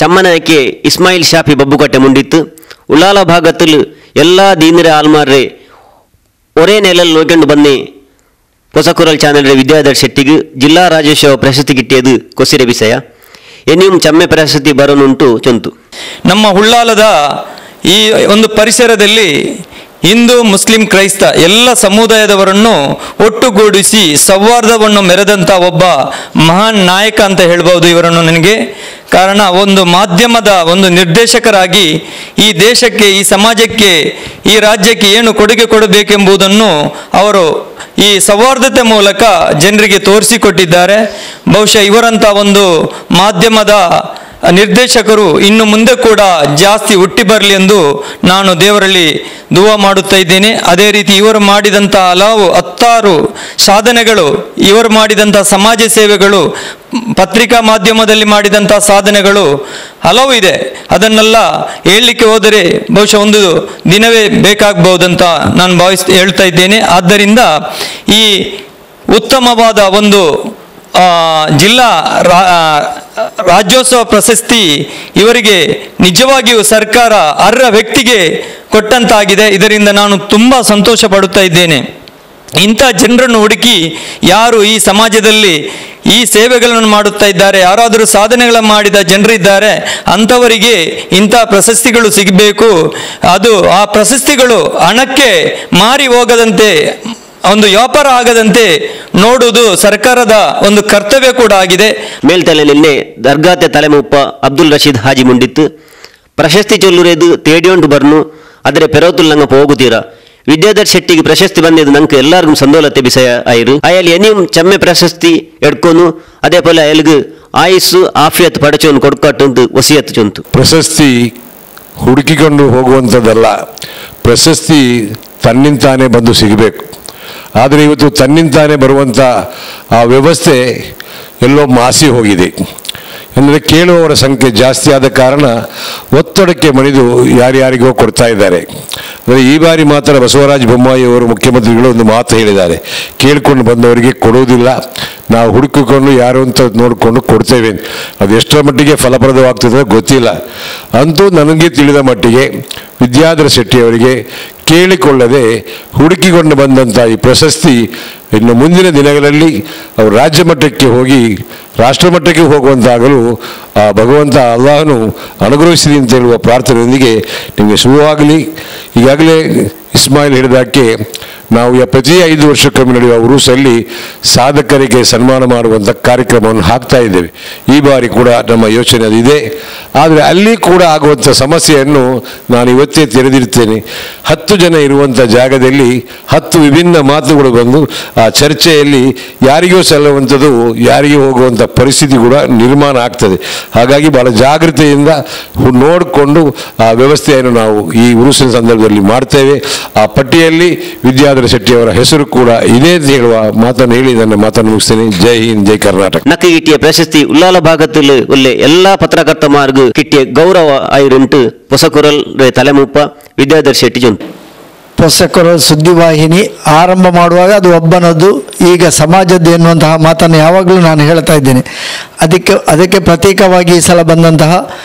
A: ಚಮ್ಮನಕ್ಕೆ ಇಸ್ಮಾಯಿಲ್ ಶಾಫಿ ಬಬ್ಬುಕಟ್ಟೆ ಮುಂಡಿತ್ತು. ಉಳ್ಳಾಲ ಭಾಗത്തിൽ ಎಲ್ಲ ದೀನರ ಆಲ್ಮಾರ್ರೆ ಒರೇ ನೆಲಲ್ಲಿ ನೋಡ್ಕೊಂಡು ಬನ್ನಿ ಹೊಸಕುರಲ್ ಚಾನೆಲ್ ವಿದ್ಯಾಧರ್ ಶೆಟ್ಟಿಗೆ ಜಿಲ್ಲಾ ರಾಜ್ಯೋತ್ಸವ ಪ್ರಶಸ್ತಿ ಗಿಟ್ಟಿಯದು ಕೊಸಿರೆ ವಿಷಯ. ಎನ್ನಿಯೂ ಚಮ್ಮೆ ಪ್ರಶಸ್ತಿ ಬರೋನುಂಟು ಚೊಂತು.
C: ನಮ್ಮ ಉಳ್ಳಾಲದ ಈ ಒಂದು ಪರಿಸರದಲ್ಲಿ ಹಿಂದೂ, ಮುಸ್ಲಿಂ, ಕ್ರೈಸ್ತ ಎಲ್ಲ ಸಮುದಾಯದವರನ್ನು ಒಟ್ಟುಗೂಡಿಸಿ ಸೌಹಾರ್ದವನ್ನು ಮೆರೆದಂಥ ಒಬ್ಬ ಮಹಾನ್ ನಾಯಕ ಅಂತ ಹೇಳ್ಬೋದು ಇವರನ್ನು ನನಗೆ. ಕಾರಣ, ಒಂದು ಮಾಧ್ಯಮದ ಒಂದು ನಿರ್ದೇಶಕರಾಗಿ ಈ ದೇಶಕ್ಕೆ, ಈ ಸಮಾಜಕ್ಕೆ, ಈ ರಾಜ್ಯಕ್ಕೆ ಏನು ಕೊಡುಗೆ ಕೊಡಬೇಕೆಂಬುದನ್ನು ಅವರು ಈ ಸೌಹಾರ್ದತೆ ಮೂಲಕ ಜನರಿಗೆ ತೋರಿಸಿಕೊಟ್ಟಿದ್ದಾರೆ. ಬಹುಶಃ ಇವರಂಥ ಒಂದು ಮಾಧ್ಯಮದ ನಿರ್ದೇಶಕರು ಇನ್ನು ಮುಂದೆ ಕೂಡ ಜಾಸ್ತಿ ಹುಟ್ಟಿ ಬರಲಿ ಎಂದು ನಾನು ದೇವರಲ್ಲಿ ದುವಾ ಮಾಡುತ್ತಾ ಇದ್ದೇನೆ. ಅದೇ ರೀತಿ ಇವರು ಮಾಡಿದಂಥ ಹಲವು 10 ಸಾಧನೆಗಳು, ಇವರು ಮಾಡಿದಂಥ ಸಮಾಜ ಸೇವೆಗಳು, ಪತ್ರಿಕಾ ಮಾಧ್ಯಮದಲ್ಲಿ ಮಾಡಿದಂಥ ಸಾಧನೆಗಳು ಹಲವು ಇದೆ. ಅದನ್ನೆಲ್ಲ ಹೇಳಲಿಕ್ಕೆ ಹೋದರೆ ಬಹುಶಃ ಒಂದು ದಿನವೇ ಬೇಕಾಗಬಹುದಂತ ನಾನು ಹೇಳ್ತಾ ಇದ್ದೇನೆ. ಆದ್ದರಿಂದ ಈ ಉತ್ತಮವಾದ ಒಂದು ಜಿಲ್ಲಾ ರಾಜ್ಯೋತ್ಸವ ಪ್ರಶಸ್ತಿ ಇವರಿಗೆ ನಿಜವಾಗಿಯೂ ಸರ್ಕಾರ ಅರ್ಹ ವ್ಯಕ್ತಿಗೆ ಕೊಟ್ಟಂತಾಗಿದೆ. ಇದರಿಂದ ನಾನು ತುಂಬ ಸಂತೋಷ ಪಡುತ್ತಾ ಇದ್ದೇನೆ. ಇಂಥ ಜನರನ್ನು ಹುಡುಕಿ ಯಾರು ಈ ಸಮಾಜದಲ್ಲಿ ಈ ಸೇವೆಗಳನ್ನು ಮಾಡುತ್ತಾ ಇದ್ದಾರೆ, ಯಾರಾದರೂ ಸಾಧನೆಗಳನ್ನು ಮಾಡಿದ ಜನರಿದ್ದಾರೆ, ಅಂಥವರಿಗೆ ಇಂಥ ಪ್ರಶಸ್ತಿಗಳು ಸಿಗಬೇಕು. ಅದು ಆ ಪ್ರಶಸ್ತಿಗಳು ಹಣಕ್ಕೆ ಮಾರಿ ಹೋಗದಂತೆ, ಒಂದು ವ್ಯಾಪಾರ ಆಗದಂತೆ ನೋಡುವುದು ಸರ್ಕಾರದ ಒಂದು ಕರ್ತವ್ಯ ಕೂಡ ಆಗಿದೆ.
A: ಮೇಲ್ತಲೆ ನಿನ್ನೆ ದರ್ಗಾತೆ ತಲೆಮುಪ್ಪ ಅಬ್ದುಲ್ ರಶೀದ್ ಹಾಜಿ ಮುಂಡಿತ್ತು ಪ್ರಶಸ್ತಿ ಚೊಲ್ಲುರೇದು ತೇಡಿಯೊಂಡು ಬರ್ನು ಆದರೆ ಪೆರೋತುಲ್ ನಂಗ ಹೋಗುತ್ತೀರಾ. ವಿದ್ಯಾಧರ್ ಶೆಟ್ಟಿಗೆ ಪ್ರಶಸ್ತಿ ಬಂದಿದ್ದು ನಂಗೆ ಎಲ್ಲರಿಗೂ ಸಂದೋಲತೆ ಬಿಸಯ ಆಯಿರು. ಅಯಲ್ ಎನಿಯಂ ಚಮ್ಮೆ ಪ್ರಶಸ್ತಿ ಎಡ್ಕೋನು ಅದೇ ಪೋಲೆ ಅಯಲ್ಗು ಆಯುಸ್ಸು ಆಫಿಯತ್ ಪಡಚೋನು ಕೊಡ್ಕಟ್ಟಂದು ವಸಿಯತ್ತು ಚೊಂತು.
B: ಪ್ರಶಸ್ತಿ ಹುಡುಕಿಕೊಂಡು ಹೋಗುವಂಥದ್ದಲ್ಲ, ಪ್ರಶಸ್ತಿ ತನ್ನಿಂತಾನೇ ಬಂದು ಸಿಗಬೇಕು. ಆದರೆ ಇವತ್ತು ತನ್ನಿಂತಾನೇ ಬರುವಂಥ ಆ ವ್ಯವಸ್ಥೆ ಎಲ್ಲೋ ಮಾಸಿ ಹೋಗಿದೆ. ಅಂದರೆ ಕೇಳುವವರ ಸಂಖ್ಯೆ ಜಾಸ್ತಿ ಆದ ಕಾರಣ ಒತ್ತಡಕ್ಕೆ ಮಣಿದು ಯಾರ್ಯಾರಿಗೋ ಕೊಡ್ತಾ ಇದ್ದಾರೆ. ಅಂದರೆ ಈ ಬಾರಿ ಮಾತ್ರ ಬಸವರಾಜ ಬೊಮ್ಮಾಯಿ ಅವರು ಮುಖ್ಯಮಂತ್ರಿಗಳು ಒಂದು ಮಾತು ಹೇಳಿದ್ದಾರೆ, ಕೇಳಿಕೊಂಡು ಬಂದವರಿಗೆ ಕೊಡುವುದಿಲ್ಲ, ನಾವು ಹುಡುಕಿಕೊಂಡು ಯಾರು ಅಂತ ನೋಡಿಕೊಂಡು ಕೊಡ್ತೇವೆ. ಅದು ಎಷ್ಟರ ಮಟ್ಟಿಗೆ ಫಲಪ್ರದವಾಗ್ತದೆ ಗೊತ್ತಿಲ್ಲ. ಅಂತೂ ನನಗೆ ತಿಳಿದ ಮಟ್ಟಿಗೆ ವಿದ್ಯಾಧರ ಶೆಟ್ಟಿಯವರಿಗೆ ಕೇಳಿಕೊಳ್ಳದೆ ಹುಡುಕಿಕೊಂಡು ಬಂದಂಥ ಈ ಪ್ರಶಸ್ತಿ ಇನ್ನು ಮುಂದಿನ ದಿನಗಳಲ್ಲಿ ಅವರು ರಾಜ್ಯ ಮಟ್ಟಕ್ಕೆ ಹೋಗಿ ರಾಷ್ಟ್ರ ಮಟ್ಟಕ್ಕೆ ಹೋಗುವಂತಾಗಲು ಆ ಭಗವಂತ ಅಲ್ಲಾಹನು ಅನುಗ್ರಹಿಸಿದೆ ಅಂತ ಹೇಳುವ ಪ್ರಾರ್ಥನೆಯೊಂದಿಗೆ ನಿಮಗೆ ಶುಭವಾಗಲಿ. ಈಗಾಗಲೇ ಇಸ್ಮಾಯಿಲ್ ಹೇಳಿದಾಕೆ ನಾವು ಪ್ರತಿ 5 ವರ್ಷಕ್ಕೊಮ್ಮೆ ನಡೆಯುವ ಉರುಸಲ್ಲಿ ಸಾಧಕರಿಗೆ ಸನ್ಮಾನ ಮಾಡುವಂಥ ಕಾರ್ಯಕ್ರಮವನ್ನು ಹಾಕ್ತಾ ಇದ್ದೇವೆ. ಈ ಬಾರಿ ಕೂಡ ನಮ್ಮ ಯೋಚನೆ ಅದಿದೆ. ಆದರೆ ಅಲ್ಲಿ ಕೂಡ ಆಗುವಂಥ ಸಮಸ್ಯೆಯನ್ನು ನಾನು ಇವತ್ತೇ ತೆರೆದಿರ್ತೇನೆ. 10 ಜನ ಇರುವಂಥ ಜಾಗದಲ್ಲಿ 10 ವಿಭಿನ್ನ ಮಾತುಗಳು ಬಂದು ಆ ಚರ್ಚೆಯಲ್ಲಿ ಯಾರಿಗೂ ಸಲ್ಲುವಂಥದ್ದು ಯಾರಿಗೂ ಹೋಗುವಂಥ ಪರಿಸ್ಥಿತಿ ಕೂಡ ನಿರ್ಮಾಣ ಆಗ್ತದೆ. ಹಾಗಾಗಿ ಭಾಳ ಜಾಗೃತೆಯಿಂದ ನೋಡಿಕೊಂಡು ಆ ವ್ಯವಸ್ಥೆಯನ್ನು ನಾವು ಈ ಉರುಸಿನ ಸಂದರ್ಭದಲ್ಲಿ ಮಾಡ್ತೇವೆ. ಆ ಪಟ್ಟಿಯಲ್ಲಿ ವಿದ್ಯಾಧರ ಶೆಟ್ಟಿಯವರ ಹೆಸರು ಕೂಡ ಇದೆ ಅಂತ ಹೇಳುವ ಮಾತನ್ನು ಹೇಳಿ ನನ್ನ ಮಾತನ್ನು ಮುಗಿಸ್ತೇನೆ. ಜೈ ಹಿಂದ್, ಜೈ ಕರ್ನಾಟಕ.
A: ನಕ್ಕ ಕಿಟ್ಟಿಯ ಪ್ರಶಸ್ತಿ ಉಲ್ಲಾಲ ಭಾಗದಲ್ಲಿ ಒಳ್ಳೆ ಎಲ್ಲಾ ಪತ್ರಕರ್ತ ಮಾರ್ಗ ಕಿಟ್ಟಿಯ ಗೌರವ ಆಯುರುಂಟು. ಹೊಸಕುರಲ್ ತಲೆಮುಪ್ಪ ವಿದ್ಯಾಧರ್ ಶೆಟ್ಟಿ ಜೊಂತು.
D: ಹೊಸಕೊರಲ್ ಸುದ್ದಿವಾಹಿನಿ ಆರಂಭ ಮಾಡುವಾಗ ಅದು ಒಬ್ಬನದ್ದು, ಈಗ ಸಮಾಜದ್ದು ಎನ್ನುವಂತಹ ಮಾತನ್ನು ಯಾವಾಗಲೂ ನಾನು ಹೇಳ್ತಾ ಇದ್ದೇನೆ. ಅದಕ್ಕೆ ಪ್ರತೀಕವಾಗಿ ಈ ಸಲ ಬಂದಂತಹ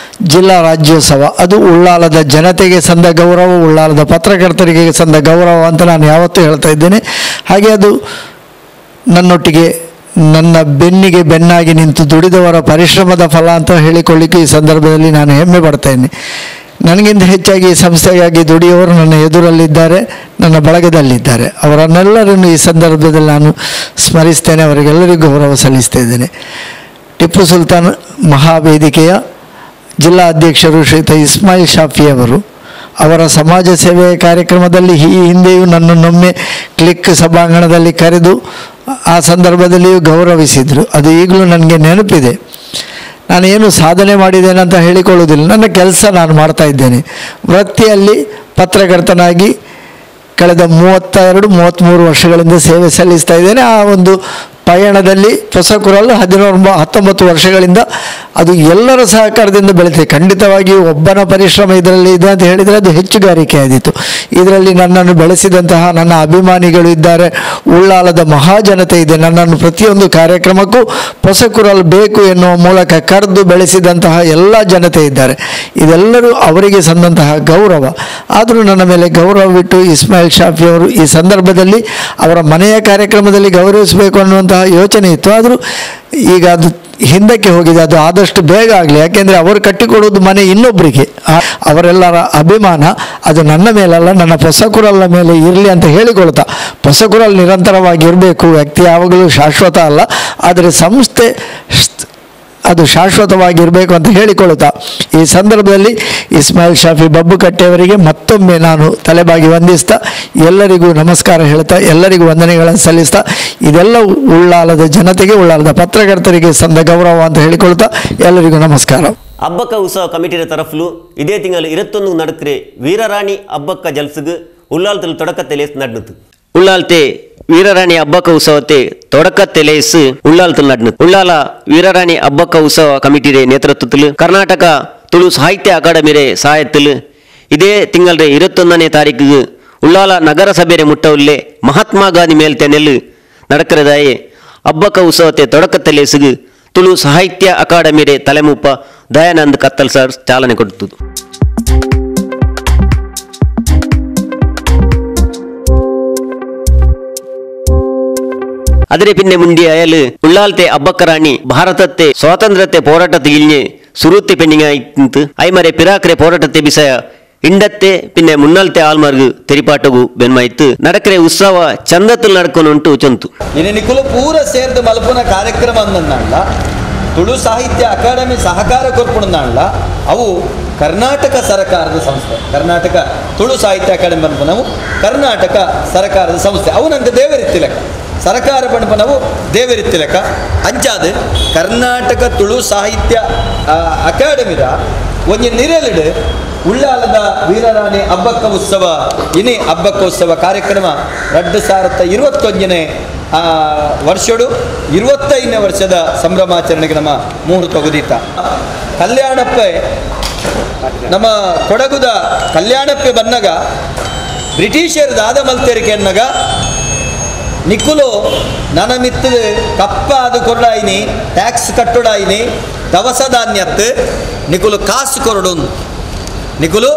D: ಜಿಲ್ಲಾ ರಾಜ್ಯೋತ್ಸವ ಅದು ಉಳ್ಳಾಲದ ಜನತೆಗೆ ಸಂದ ಗೌರವ, ಉಳ್ಳಾಲದ ಪತ್ರಕರ್ತರಿಗೆ ಸಂದ ಗೌರವ ಅಂತ ನಾನು ಯಾವತ್ತೂ ಹೇಳ್ತಾ ಇದ್ದೇನೆ. ಹಾಗೆ ಅದು ನನ್ನೊಟ್ಟಿಗೆ ನನ್ನ ಬೆನ್ನಿಗೆ ಬೆನ್ನಾಗಿ ನಿಂತು ದುಡಿದವರ ಪರಿಶ್ರಮದ ಫಲ ಅಂತ ಹೇಳಿಕೊಳ್ಳಿಕ್ಕೆ ಈ ಸಂದರ್ಭದಲ್ಲಿ ನಾನು ಹೆಮ್ಮೆ ಪಡ್ತೇನೆ. ನನಗಿಂತ ಹೆಚ್ಚಾಗಿ ಈ ಸಂಸ್ಥೆಗಾಗಿ ದುಡಿಯುವವರು ನನ್ನ ಎದುರಲ್ಲಿದ್ದಾರೆ, ನನ್ನ ಬಳಗದಲ್ಲಿದ್ದಾರೆ. ಅವರನ್ನೆಲ್ಲರನ್ನು ಈ ಸಂದರ್ಭದಲ್ಲಿ ನಾನು ಸ್ಮರಿಸ್ತೇನೆ, ಅವರಿಗೆಲ್ಲರಿಗೂ ಗೌರವ ಸಲ್ಲಿಸ್ತಾ ಇದ್ದೇನೆ. ಟಿಪ್ಪು ಸುಲ್ತಾನ್ ಮಹಾವೇದಿಕೆಯ ಜಿಲ್ಲಾ ಅಧ್ಯಕ್ಷರು ಶ್ರೀಯುತ ಇಸ್ಮಾಯಿಲ್ ಶಾಫಿಯವರು ಅವರ ಸಮಾಜ ಸೇವೆಯ ಕಾರ್ಯಕ್ರಮದಲ್ಲಿ ಈ ಹಿಂದೆಯೂ ನನ್ನನ್ನೊಮ್ಮೆ ಕ್ಲಿಕ್ ಸಭಾಂಗಣದಲ್ಲಿ ಕರೆದು ಆ ಸಂದರ್ಭದಲ್ಲಿಯೂ ಗೌರವಿಸಿದರು. ಅದು ಈಗಲೂ ನನಗೆ ನೆನಪಿದೆ. ನಾನೇನು ಸಾಧನೆ ಮಾಡಿದ್ದೇನೆ ಅಂತ ಹೇಳಿಕೊಳ್ಳುವುದಿಲ್ಲ, ನನ್ನ ಕೆಲಸ ನಾನು ಮಾಡ್ತಾ ಇದ್ದೇನೆ. ವೃತ್ತಿಯಲ್ಲಿ ಪತ್ರಕರ್ತನಾಗಿ ಕಳೆದ 32-33 ವರ್ಷಗಳಿಂದ ಸೇವೆ ಸಲ್ಲಿಸ್ತಾ ಇದ್ದೇನೆ. ಆ ಒಂದು ಪಯಣದಲ್ಲಿ ಹೊಸಕುರಲ್ 19 ವರ್ಷಗಳಿಂದ ಅದು ಎಲ್ಲರ ಸಹಕಾರದಿಂದ ಬೆಳೆದಿದೆ. ಖಂಡಿತವಾಗಿಯೂ ಒಬ್ಬನ ಪರಿಶ್ರಮ ಇದರಲ್ಲಿ ಇದೆ ಅಂತ ಹೇಳಿದರೆ ಅದು ಹೆಚ್ಚುಗಾರಿಕೆ ಆದೀತು. ಇದರಲ್ಲಿ ನನ್ನನ್ನು ಬೆಳೆಸಿದಂತಹ ನನ್ನ ಅಭಿಮಾನಿಗಳು ಇದ್ದಾರೆ, ಉಳ್ಳಾಲದ ಮಹಾಜನತೆ ಇದೆ. ನನ್ನನ್ನು ಪ್ರತಿಯೊಂದು ಕಾರ್ಯಕ್ರಮಕ್ಕೂ ಹೊಸಕುರಲ್ ಬೇಕು ಎನ್ನುವ ಮೂಲಕ ಕರೆದು ಬೆಳೆಸಿದಂತಹ ಎಲ್ಲ ಜನತೆ ಇದ್ದಾರೆ. ಇದೆಲ್ಲರೂ ಅವರಿಗೆ ಸಂದಂತಹ ಗೌರವ. ಆದರೂ ನನ್ನ ಮೇಲೆ ಗೌರವವಿಟ್ಟು ಇಸ್ಮಾಯಿಲ್ ಶಾಫಿಯವರು ಈ ಸಂದರ್ಭದಲ್ಲಿ ಅವರ ಮನೆಯ ಕಾರ್ಯಕ್ರಮದಲ್ಲಿ ಗೌರವಿಸಬೇಕು ಅನ್ನುವಂತಹ ಯೋಚನೆ ಇತ್ತು. ಆದರೂ ಈಗ ಅದು ಹಿಂದಕ್ಕೆ ಹೋಗಿದೆ. ಅದು ಆದಷ್ಟು ಬೇಗ ಆಗಲಿ, ಯಾಕೆಂದರೆ ಅವರು ಕಟ್ಟಿಕೊಡೋದು ಮನೆ ಇನ್ನೊಬ್ಬರಿಗೆ. ಅವರೆಲ್ಲರ ಅಭಿಮಾನ ಅದು ನನ್ನ ಮೇಲಲ್ಲ, ನನ್ನ ಹೊಸಕುರಲ್ನ ಮೇಲೆ ಇರಲಿ ಅಂತ ಹೇಳಿಕೊಳ್ತಾ, ಹೊಸಕುರಲ್ ನಿರಂತರವಾಗಿ ಇರಬೇಕು. ವ್ಯಕ್ತಿ ಯಾವಾಗಲೂ ಶಾಶ್ವತ ಅಲ್ಲ, ಆದರೆ ಸಂಸ್ಥೆ ಅದು ಶಾಶ್ವತವಾಗಿರಬೇಕು ಅಂತ ಹೇಳಿಕೊಳ್ಳುತ್ತಾ ಈ ಸಂದರ್ಭದಲ್ಲಿ ಇಸ್ಮಾಯಿಲ್ ಶಾಫಿ ಬಬ್ಬುಕಟ್ಟೆಯವರಿಗೆ ಮತ್ತೊಮ್ಮೆ ನಾನು ತಲೆಬಾಗಿ ವಂದಿಸ್ತಾ, ಎಲ್ಲರಿಗೂ ನಮಸ್ಕಾರ ಹೇಳ್ತಾ, ಎಲ್ಲರಿಗೂ ವಂದನೆಗಳನ್ನು ಸಲ್ಲಿಸ್ತಾ, ಇದೆಲ್ಲ ಉಳ್ಳಾಲದ ಜನತೆಗೆ, ಉಳ್ಳಾಲದ ಪತ್ರಕರ್ತರಿಗೆ ಸಂದ ಗೌರವ ಅಂತ ಹೇಳಿಕೊಳ್ತಾ ಎಲ್ಲರಿಗೂ ನಮಸ್ಕಾರ.
A: Abbakka ಉತ್ಸವ ಕಮಿಟಿಯ ತರಫ್ಲು ಇದೇ ತಿಂಗಳು 21 ನಡಕ್ರೆ ವೀರರಾಣಿ ಅಬ್ಬಕ್ಕ ಜಲ್ಸಗ್ ಉಳ್ಳಾಲ್ತಲ್ ತೊಡಕತ್ತೆಲೇಸ್ ನಡ್ನುತು. ಉಳ್ಳಾಲ್ತೆ ವೀರರಾಣಿ ಅಬ್ಬಕ್ಕ ಉತ್ಸವತೆ ತೊಡಕತ್ತೆಲೇಸ್ ಉಳ್ಳಾಲ್ತಲ್ ನಡ್ನುತು. ಉಳ್ಳಾಲ ವೀರರಾಣಿ ಅಬ್ಬಕ್ಕ ಉತ್ಸವ ಕಮಿಟಿಯ ನೇತೃತ್ವದಲ್ಲಿ ಕರ್ನಾಟಕ ತುಳು ಸಾಹಿತ್ಯ ಅಕಾಡೆಮಿರೆ ಸಹಾಯತ್ತಲು ಇದೇ ತಿಂಗಳ 21ನೇ ತಾರೀಕಿಗೆ ಉಳ್ಳಾಲ ನಗರಸಭೆಯ ಮುಟ್ಟವುಲ್ಲೇ ಮಹಾತ್ಮ ಗಾಂಧಿ ಮೇಲ್ತೆನೆಲ್ ನಡಕರದಾಯೆ ಅಬ್ಬಕ್ಕ ಉತ್ಸವತೆ ತೊಡಕತ್ತೆಲೇಸಿಗೆ ತುಳು ಸಾಹಿತ್ಯ ಅಕಾಡೆಮಿರೆ ತಲೆಮೂಪ ದಯಾನಂದ್ ಕತ್ತಲ್ ಸರ್ ಚಾಲನೆ ಕೊಡುತ್ತದೆ. ಅದರ ಪಿನ್ನೆ ಮುಂಡಿ ಅಯಲು ಉಳ್ಳಾಲ್ತೆ ಅಬ್ಬಕ್ಕರಾಣಿ ಭಾರತತ್ತೆ ಸ್ವಾತಂತ್ರ್ಯತೆ ಹೋರಾಟದ ಇಲ್ನೆ ಸುರುತ್ತೆ ಪೆಂಡಿಂಗ್ ಐಮರೆ ಪಿರಾಕ್ರೆ ಹೋರಾಟത്തെ ಬಿಸಯ ಇಂಡತ್ತೆ ಪಿನ್ನೆ ಮುನ್ನಾಲ್ತೆ ಆಲ್ಮಾರ್ಗು ತೆರಿಪಾಟಗು ಬೆನ್ಮಾಯಿತ್ತು ನಡಕ್ರೆ ಉತ್ಸವ ಚಂದತ್ತಲ್ ನಡ್ಕೊಂಡು ಚೊಂತು.
J: ನಿಕುಲು ಪೂರ ಸೇರ್ದು ಮಲ್ಪುನ ಕಾರ್ಯಕ್ರಮ ಅಂದಲ್ಲ ತುಳು ಸಾಹಿತ್ಯ ಅಕಾಡೆಮಿ ಸಹಕಾರ ಕೊರ್ಪುಣಲ್ಲ ಅವು ಕರ್ನಾಟಕ ಸರ್ಕಾರದ ಸಂಸ್ಥೆ. ಕರ್ನಾಟಕ ತುಳು ಸಾಹಿತ್ಯ ಅಕಾಡೆಮಿ ಪನ್ಪುನವು ಕರ್ನಾಟಕ ಸರ್ಕಾರದ ಸಂಸ್ಥೆ. ಅವು ನಂಗೆ ದೇವರಿತ್ತಿಲಕ ಸರ್ಕಾರ ಪನ್ಪುನವು ದೇವರಿತ್ತಿಲಕ ಅಂಚಾದ ಕರ್ನಾಟಕ ತುಳು ಸಾಹಿತ್ಯ ಅಕಾಡೆಮಿದ ಒಂಜಿ ನಿರಲಿಡು ಉಳ್ಳಾಲದ ವೀರರಾಣಿ ಅಬ್ಬಕ್ಕ ಉತ್ಸವ ಇನಿ ಅಬ್ಬಕ್ಕ ಉತ್ಸವ ಕಾರ್ಯಕ್ರಮ 2021ನೇ ವರ್ಷಡು 25ನೇ ವರ್ಷದ ಸಂಭ್ರಮಾಚರಣೆಗೆ ನಮ್ಮ ಮುಹೂರ್ತ ಉದಿತ. ಕಲ್ಯಾಣಪ್ಪೆ ನಮ್ಮ ಕೊಡಗುದ ಕಲ್ಯಾಣಪ್ಪೆ ಬನ್ನಗ ಬ್ರಿಟಿಷರು ದಾದ ಮಲ್ತೆರಿಕೆ ಅನ್ನಗ ನಿಕ್ಕುಲು ನನ್ನ ಮಿತ್ತದ ಕಪ್ಪ ಅದು ಕೊರಡಾಯಿನಿ ಟ್ಯಾಕ್ಸ್ ಕಟ್ಟೊಡಾಯಿನಿ ದವಸ ಧಾನ್ಯತ್ತು ನಿಕುಲು ಕಾಸು ಕೊರಡು ನಿಕುಲು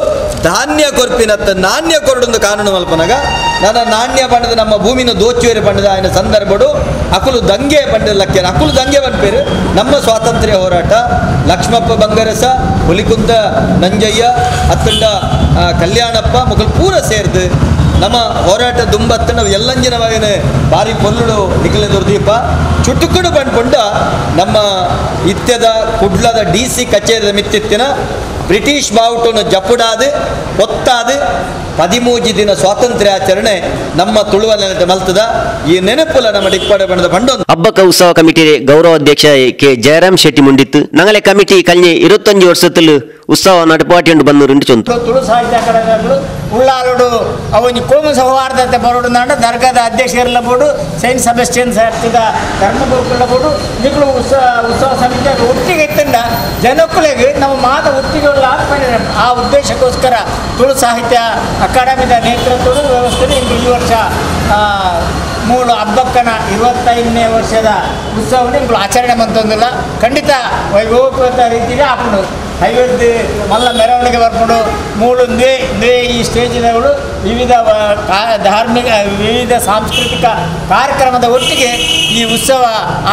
J: ಧಾನ್ಯ ಕೊರ್ಪಿನತ್ತ ನಾಣ್ಯ ಕೊರಡೊಂದು ಕಾನೂನು ಮಲ್ಪನಗ ನನ್ನ ನಾಣ್ಯ ಪಂಡದ ನಮ್ಮ ಭೂಮಿನ ದೋಚುವೇರು ಪಂಡದ ఆయన ಸಂದರ್ಭಡು ಅಕುಲು ದಂಗೆ ಪಂಡದ ಲಕ್ಕ್ಯ ಅಕುಲು ದಂಗೆ ಪನ್ಪೇರು ನಮ್ಮ ಸ್ವಾತಂತ್ರ್ಯ ಹೋರಾಟ ಲಕ್ಷ್ಮಪ್ಪ ಬಂಗರಸ ಹುಲಿಕುಂತ ನಂಜಯ್ಯ ಅತ್ತಂಡ ಕಲ್ಯಾಣಪ್ಪ ಮುಕುಲು ಪೂರ ಸೇರ್ದು ನಮ್ಮ ಹೋರಾಟ ದುಂಬತ್ತ ನಾವು ಎಲ್ಲಂಜಿನವಾಗಿನ ಭಾರಿ ಪೊಲ್ಲುಡು ನಿಖಿಲ ದುರ್ದೀಪ ಚುಟುಕುಡು ಪಂಡ್ಪುಂಡ ನಮ್ಮ ಇತ್ಯದ ಕುಡ್ಲದ ಡಿ ಸಿ ಕಚೇರಿದ ಮಿತ್ತಿತ್ತಿನ ಬ್ರಿಟಿಷ್ ಬಾವುಟನ್ನು ಜಪುಡಾದು ಒತ್ತಾದು 13 ದಿನ ಸ್ವಾತಂತ್ರ್ಯ ಆಚರಣೆ ನಮ್ಮ ತುಳುವ ನೆಲದ ಮಲ್ತದ ಈ ನೆನಪುಲ ನಮ್ಮ ಡಿಕ್ಪಾಡೆ ಬಣ್ಣದ ಬಂಡೊಂದು.
A: ಅಬ್ಬಕ್ಕ ಉತ್ಸವ ಕಮಿಟಿ ಗೌರವ ಅಧ್ಯಕ್ಷ ಕೆ ಜಯರಾಮ್ ಶೆಟ್ಟಿ ಮುಂಡಿತ್ತು. ನಂಗಲೆ ಕಮಿಟಿ ಕಲ್ನಿ 25 ವರ್ಷದಲ್ಲಿ ಉತ್ಸವ ನಡಪಾಟಿಯನ್ನು ಬಂದು ರಿಂಡು.
K: ತುಳು ಸಾಹಿತ್ಯ ಅಕಾಡೆಮಿಗಳು ಉಳ್ಳಾಲೋಡು ಅವನಿ ಕೋಮು ಸೌಹಾರ್ದತೆ ಬರೋಡು ನಾಡ ದರ್ಗಾದ ಅಧ್ಯಕ್ಷರೆಲ್ಲ ಬೋಡು ಸೈಂಟ್ ಸೆಬೆಸ್ಟಿಯನ್ ಸಾಹಿತ್ಯದ ಧರ್ಮಗುರುಗಳ ಬೋಡು ನಿಗಳು ಉತ್ಸವ ಸಮಿತಿ ಒಟ್ಟಿಗೆ ಇತ್ತಂಡ ಜನಕ್ಕುಲೆಗೆ ನಮ್ಮ ಮಾತ ಒಟ್ಟಿಗೆ ಆ ಉದ್ದೇಶಕ್ಕೋಸ್ಕರ ತುಳು ಸಾಹಿತ್ಯ ಅಕಾಡೆಮಿದ ನೇತೃತ್ವದ ವ್ಯವಸ್ಥೆ ಈ ವರ್ಷ ಮೂಳು ಹಬ್ಬಕ್ಕನ 25ನೇ ವರ್ಷದ ಉತ್ಸವವನ್ನು ಇಂಗಳು ಆಚರಣೆ ಮಂತೊಂದಿಲ್ಲ. ಖಂಡಿತ ವೈಭವಕೃತ ರೀತಿಯಲ್ಲಿ ಹಾಕೊಂಡು ಐವತ್ತು ಮಲ್ಲ ಮೆರವಣಿಗೆ ಬರ್ಕೊಂಡು ಮೂಳು ದ್ವೇ ಈ ಸ್ಟೇಜಿನಗಳು ವಿವಿಧ ಧಾರ್ಮಿಕ ವಿವಿಧ ಸಾಂಸ್ಕೃತಿಕ ಕಾರ್ಯಕ್ರಮದ ಒಟ್ಟಿಗೆ ಈ ಉತ್ಸವ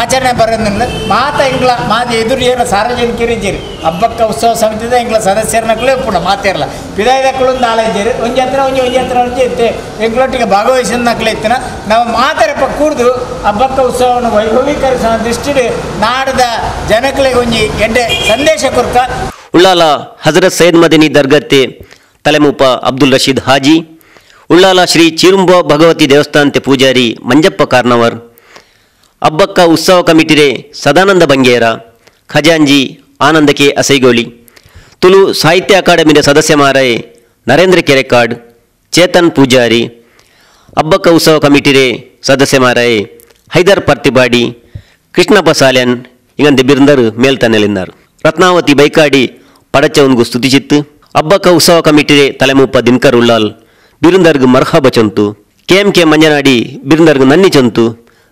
K: ಆಚರಣೆ ಬರೋದ್ರಿಂದ ಮಾತ ಇಂಗ್ಲ ಮಾತು ಎದುರು ಏನೋ ಸಾರ್ವಜನಿಕರು ಇದ್ದೀರಿ ಹಬ್ಬಕ್ಕ ಉತ್ಸವ ಸಮಿತಿದ ಇಂಗ್ಲ ಸದಸ್ಯರನ್ನಕ್ಕಲೇ ಪುನಃ ಮಾತಿರಲ್ಲ ಪಿದಾಯದಕ್ಕಳು ಒಂದು ನಾಲ್ಕು ಒಂಜಿ ಹತ್ರ ಒಂಜಿ ಒಂಜಿ ಹತ್ರ ಒಂಜಿ ಇತ್ತೆ ಎಂಗ್ಲೊಟ್ಟಿಗೆ ಭಾಗವಹಿಸಿದ ಇತ್ತಿನ ನಾವು ಮಾತಾರಪ್ಪ ಕೂಡ್ದು ಹಬ್ಬಕ್ಕ ಉತ್ಸವವನ್ನು ವೈಭವೀಕರಿಸುವ ದೃಷ್ಟಿಯಲ್ಲಿ ನಾಡದ ಜನಗಳಿಗೆ ಒಂಜಿ ಎಡ್ಡೆ ಸಂದೇಶ ಕೊರ್ಕ.
A: ಉಳ್ಳಾಲ ಹಜರತ್ ಸೈಯದ್ ಮದನಿ ದರ್ಗತ್ತೆ ತಲೆಮೂಪ ಅಬ್ದುಲ್ ರಶೀದ್ ಹಾಜಿ, ಉಳ್ಳಾಲ ಶ್ರೀ ಚೀರುಂಬ ಭಗವತಿ ದೇವಸ್ಥಾನತೆ ಪೂಜಾರಿ ಮಂಜಪ್ಪ ಕಾರ್ನವರ್, ಅಬ್ಬಕ್ಕ ಉತ್ಸವ ಕಮಿಟಿರೆ ಸದಾನಂದ ಬಂಗೇರ, ಖಜಾಂಜಿ ಆನಂದ ಕೆ ಅಸೈಗೋಳಿ, ತುಳು ಸಾಹಿತ್ಯ ಅಕಾಡೆಮಿಯ ಸದಸ್ಯ ಮಾರಾಯೆ ನರೇಂದ್ರ ಕೆರೆಕಾಡ್, ಚೇತನ್ ಪೂಜಾರಿ, ಅಬ್ಬಕ್ಕ ಉತ್ಸವ ಕಮಿಟಿರೆ ಸದಸ್ಯ ಮಾರಾಯೆ ಹೈದರ್ ಪರ್ತಿಬಾಡಿ, ಕೃಷ್ಣಪ್ಪ ಸಾಲ್ಯನ್ ಇಂಗಂತೆ ಬಿರುಂದರು ಮೇಲ್ತನೆಲಿన్నారు. ರತ್ನಾವತಿ ಬೈಕಾಡಿ ಪಡಚವನ್ಗು ಸ್ತುತಿಸಿತ್ತು. ಅಬ್ಬಕ್ಕ ಉತ್ಸವ ಕಮಿಟಿರೆ ತಲೆಮೂಪ ದಿನಕರ್ ಉಳ್ಳಾಲ್ ಬಿರುಂದರ್ಗು ಮರ್ಹಬ ಚೊಂತು, ಕೆಎಂಕೆ ಮಂಜನಾಡಿ ಬಿರುಂದರ್ಗು ನನ್ನಿ ಚೊಂತು,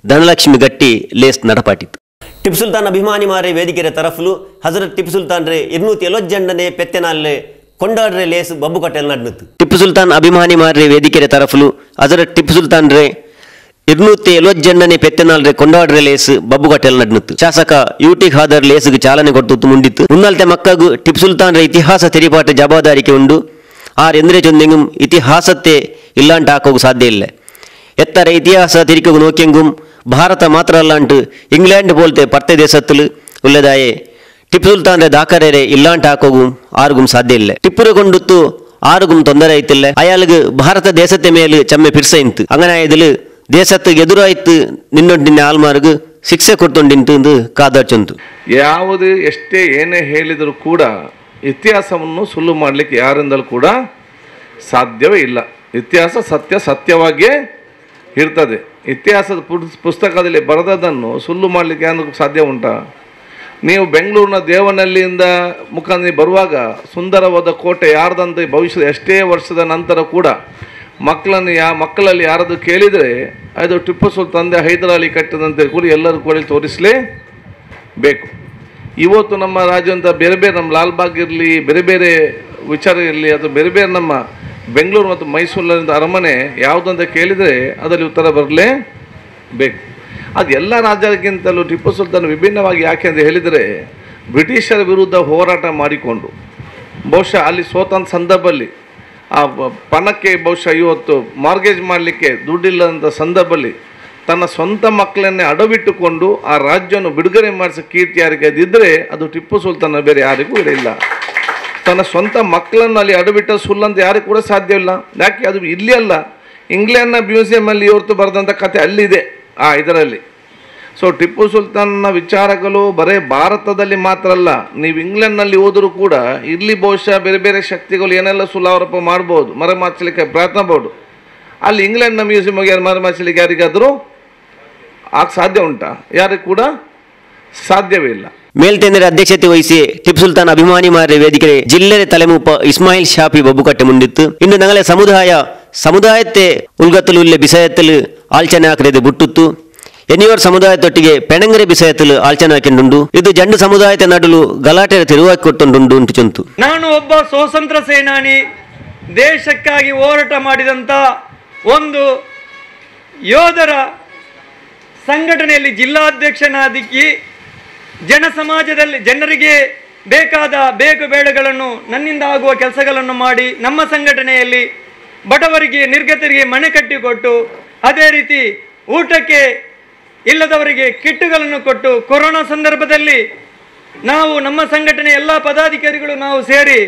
A: ಧನಲಕ್ಷ್ಮಿ ಗಟ್ಟಿ ಲೇಸ್ ನಡಪಾಟಿತ್ತು. ಟಿಪ್ಪು ಸುಲ್ತಾನ್ ಅಭಿಮಾನಿ ಮಾರೆ ವೇದಿಕೆಯ ತರಫ್ಲು ಹಜರತ್ ಟಿಪ್ಪು ಸುಲ್ತಾನ್ ರೇ 270 ಪೆತ್ತೆನಾಲ್ಲೆ ಕೊಂಡಾಡ್ರೆ ಲೇಸ್ ಬಬ್ಬು ಕಟ್ಟೆಲ್ ನಡ್ನುತ್ತು. ಟಿಪ್ಪು ಸುಲ್ತಾನ್ ಅಭಿಮಾನಿ ಮಾರೆ ವೇದಿಕೆಯ ತರಫ್ಲು ಹಜರತ್ ಟಿಪ್ಪು ಸುಲ್ತಾನ್ ರೇ 270 ಪೆತ್ತೆನಾಲ್ರೆ ಕೊಂಡಾಡ್ರೆ ಲೇಸ್ ಬಬ್ಬು ಕಟ್ಟೆಲ್ ನಡ್ನುತ್ತು. ಶಾಸಕ ಯುಟಿ ಖಾದರ್ ಲೇಸ್ಗೆ ಚಾಲನೆ ಕೊಡ್ತು ಮುಂಡಿತ್ತು. ಮುನ್ನಾಲ್ತೆ ಮಕ್ಕಗೂ ಟಿಪ್ಪು ಸುಲ್ತಾನ್ ರೇ ಇತಿಹಾಸ ತೆರಿಪಾಟ ಜವಾಬ್ದಾರಿಕೆ ಉಂಡು. ಆರ್ ಎಂದ್ರೆ ಚೊಂದೆಂಗುಂ ಇತಿಹಾಸತ್ತೆ ಇಲ್ಲಾಂಟ ಹಾಕೋಗು ಸಾಧ್ಯ ಇಲ್ಲ. ಎತ್ತರ ಇತಿಹಾಸ ತಿರಿಕೆಗು ನೋಕ್ಯಂಗುಂ ಭಾರತ ಮಾತ್ರ ಅಲ್ಲಾಂಟು ಇಂಗ್ಲೆಂಡ್ ಬೋಲ್ತೆ ಪರ್ತೆ ದೇಶತ್ತಲು ಉಲ್ಲದಾಯೆ ಟಿಪ್ಪು ಸುಲ್ತಾನ್ರೆ ದಾಖಲೆರೆ ಇಲ್ಲಾಂಟ ಹಾಕೋಗು ಆರುಗುಂ ಸಾಧ್ಯ ಇಲ್ಲ. ಟಿಪ್ಪುರ ಕೊಂಡುತ್ತು ಆರುಗುಂ ತೊಂದರೆ ಆಯ್ತಿಲ್ಲ. ಅಯಾಲ್ಗು ಭಾರತ ದೇಶത്തെ ಮೇಲೆ ಚಮ್ಮೆ ಪಿರ್ಸ ಇಂತು. ಅಂಗನಾಯದಲು ದೇಶತ್ತು ಎದುರಾಯ್ತು ನಿನ್ನೊಂಡು ನಿನ್ನೆ ಆಲ್ಮಾರ್ಗು ಶಿಕ್ಷೆ ಕೊಡ್ತೊಂಡಿಂತು ಖಾದರ್ ಚೊಂತು.
E: ಯಾವುದೇ ಎಷ್ಟೇ ಏನೇ ಹೇಳಿದರೂ ಕೂಡ ಇತಿಹಾಸವನ್ನು ಸುಳ್ಳು ಮಾಡಲಿಕ್ಕೆ ಯಾರಿಂದಲೂ ಕೂಡ ಸಾಧ್ಯವೇ ಇಲ್ಲ. ಇತಿಹಾಸ ಸತ್ಯ ಸತ್ಯವಾಗಿಯೇ ಇರ್ತದೆ. ಇತಿಹಾಸದ ಪುಸ್ತಕದಲ್ಲಿ ಬರೆದದನ್ನು ಸುಳ್ಳು ಮಾಡಲಿಕ್ಕೆ ಯಾರಿಗೂ ಸಾಧ್ಯ ಉಂಟಾ? ನೀವು ಬೆಂಗಳೂರಿನ ದೇವನಹಳ್ಳಿಯಿಂದ ಮುಖಾಂತರ ಬರುವಾಗ ಸುಂದರವಾದ ಕೋಟೆ ಯಾರ್ದಂತ ಭವಿಷ್ಯದ ಎಷ್ಟೇ ವರ್ಷದ ನಂತರ ಕೂಡ ಮಕ್ಕಳನ್ನು ಮಕ್ಕಳಲ್ಲಿ ಯಾರಾದರೂ ಕೇಳಿದರೆ ಅದು ಟಿಪ್ಪು ಸುಲ್ತಾನ್ ಹೈದರಾಲಿ ಕಟ್ಟಿದಂತೆ ಕೂಡ ಎಲ್ಲರೂ ಕೂಡ ತೋರಿಸಲೇಬೇಕು. ಇವತ್ತು ನಮ್ಮ ರಾಜ್ಯದ ಬೇರೆ ಬೇರೆ ನಮ್ಮ ಲಾಲ್ಬಾಗ್ ಇರಲಿ, ಬೇರೆ ಬೇರೆ ವಿಚಾರ ಇರಲಿ, ಅಥವಾ ಬೇರೆ ಬೇರೆ ನಮ್ಮ ಬೆಂಗಳೂರು ಮತ್ತು ಮೈಸೂರಿನ ಅರಮನೆ ಯಾವುದಂತ ಕೇಳಿದರೆ ಅದರಲ್ಲಿ ಉತ್ತರ ಬರಲೇಬೇಕು. ಅದು ಎಲ್ಲ ರಾಜ್ಯಕ್ಕಿಂತಲೂ ಟಿಪ್ಪು ಸುಲ್ತಾನ್ ವಿಭಿನ್ನವಾಗಿ ಯಾಕೆ ಅಂತ ಹೇಳಿದರೆ, ಬ್ರಿಟಿಷರ ವಿರುದ್ಧ ಹೋರಾಟ ಮಾಡಿಕೊಂಡು ಬಹುಶಃ ಅಲ್ಲಿ ಸೋತಂಥ ಸಂದರ್ಭದಲ್ಲಿ ಆ ಪಣಕ್ಕೆ ಬಹುಶಃ ಇವತ್ತು ಮಾರ್ಗೇಜ್ ಮಾಡಲಿಕ್ಕೆ ದುಡ್ಡಿಲ್ಲದಂಥ ಸಂದರ್ಭದಲ್ಲಿ ತನ್ನ ಸ್ವಂತ ಮಕ್ಕಳನ್ನೇ ಅಡವಿಟ್ಟುಕೊಂಡು ಆ ರಾಜ್ಯವನ್ನು ಬಿಡುಗಡೆ ಮಾಡಿಸೋ ಕೀರ್ತಿ ಯಾರಿಗೆ ಅದಿದ್ದರೆ ಅದು ಟಿಪ್ಪು ಸುಲ್ತಾನ, ಬೇರೆ ಯಾರಿಗೂ ಇಲ್ಲ. ತನ್ನ ಸ್ವಂತ ಮಕ್ಕಳನ್ನು ಅಲ್ಲಿ ಅಡವಿಟ್ಟ ಸುಳ್ಳಂತ ಯಾರಿಗೂ ಕೂಡ ಸಾಧ್ಯವಿಲ್ಲ. ಯಾಕೆ ಅದು ಇಲ್ಲಿ ಅಲ್ಲ, ಇಂಗ್ಲೆಂಡ್ನ ಮ್ಯೂಸಿಯಮಲ್ಲಿ ಇವತ್ತು ಬರೆದಂಥ ಕಥೆ ಅಲ್ಲಿದೆ ಆ ಇದರಲ್ಲಿ. ಸೊ ಟಿಪ್ಪು ಸುಲ್ತಾನ್ನ ವಿಚಾರಗಳು ಬರೇ ಭಾರತದಲ್ಲಿ ಮಾತ್ರ ಅಲ್ಲ, ನೀವು ಇಂಗ್ಲೆಂಡ್ನಲ್ಲಿ ಹೋದರೂ ಕೂಡ ಇಲ್ಲಿ ಬಹುಶಃ ಬೇರೆ ಬೇರೆ ಶಕ್ತಿಗಳು ಏನೆಲ್ಲ ಸುಳ್ಳಾರೋಪ ಮಾಡ್ಬೋದು, ಮರೆಮಾಚಲಿಕ್ಕೆ ಪ್ರಯತ್ನ ಪಡ್ಬೋದು. ಅಲ್ಲಿ ಇಂಗ್ಲೆಂಡ್ನ ಮ್ಯೂಸಿಯಮ್ಗೆ ಯಾರು ಮರೆಮಾಚಲಿಕ್ಕೆ ಯಾರಿಗಾದರೂ ಆಗ ಸಾಧ್ಯ ಉಂಟಾ? ಯಾರಿಗೂ ಕೂಡ ಸಾಧ್ಯವೇ ಇಲ್ಲ.
A: ಮೇಲ್ತೇಂದ್ರ ಅಧ್ಯಕ್ಷತೆ ವಹಿಸಿ ಟಿಪ್ಪು ಸುಲ್ತಾನ್ ಅಭಿಮಾನಿ ಮಾರೆ ವೇದಿಕೆ ಜಿಲ್ಲೆ ತಲೆಮೂಪ ಇಸ್ಮಾಯಿಲ್ ಶಾಫಿ ಬೊಬ್ಬುಕಟ್ಟೆ ಮುಂದಿತ್ತು. ಇನ್ನು ನಗಲೆ ಸಮುದಾಯത്തെ ಉಲ್ಗತ್ತಲು ಉಲ್ಲೆ ಬಿಸಾಯತ್ತಲು ಆಲ್ಚನೆ ಹಾಕದೆ ಬುಟ್ಟುತ್ತು. ಎನ್ನಿಯವರ್ ಸಮುದಾಯದೊಟ್ಟಿಗೆ ಪೆಣಂಗರೆ ಬಿಸಾಯತ್ತಲು ಆಲ್ಚನೆ ಹಾಕಿಂಡುಂಡು. ಇದು ಜಂಡು ಸಮುದಾಯದ ನಡುಲು ಗಲಾಟೆ ತಿರುವಾಗಿ ಕೊಟ್ಟುಂಡು ಉಂಟು ಚೊಂತು.
C: ನಾನು ಒಬ್ಬ ಸ್ವಾತಂತ್ರ್ಯ ಸೇನಾನಿ, ದೇಶಕ್ಕಾಗಿ ಹೋರಾಟ ಮಾಡಿದಂಥ ಒಂದು ಯೋಧರ ಸಂಘಟನೆಯಲ್ಲಿ ಜಿಲ್ಲಾಧ್ಯಕ್ಷನಾದಿಕ್ಕಿ ಜನ ಸಮಾಜದಲ್ಲಿ ಜನರಿಗೆ ಬೇಕಾದ ಬೇಕು ಬೇಡಗಳನ್ನು ನನ್ನಿಂದ ಆಗುವ ಕೆಲಸಗಳನ್ನು ಮಾಡಿ ನಮ್ಮ ಸಂಘಟನೆಯಲ್ಲಿ ಬಡವರಿಗೆ ನಿರ್ಗತರಿಗೆ ಮನೆ ಕಟ್ಟಿಕೊಟ್ಟು, ಅದೇ ರೀತಿ ಊಟಕ್ಕೆ ಇಲ್ಲದವರಿಗೆ ಕಿಟ್ಟುಗಳನ್ನು ಕೊಟ್ಟು, ಕೊರೋನಾ ಸಂದರ್ಭದಲ್ಲಿ ನಾವು ನಮ್ಮ ಸಂಘಟನೆ ಎಲ್ಲ ಪದಾಧಿಕಾರಿಗಳು ನಾವು ಸೇರಿ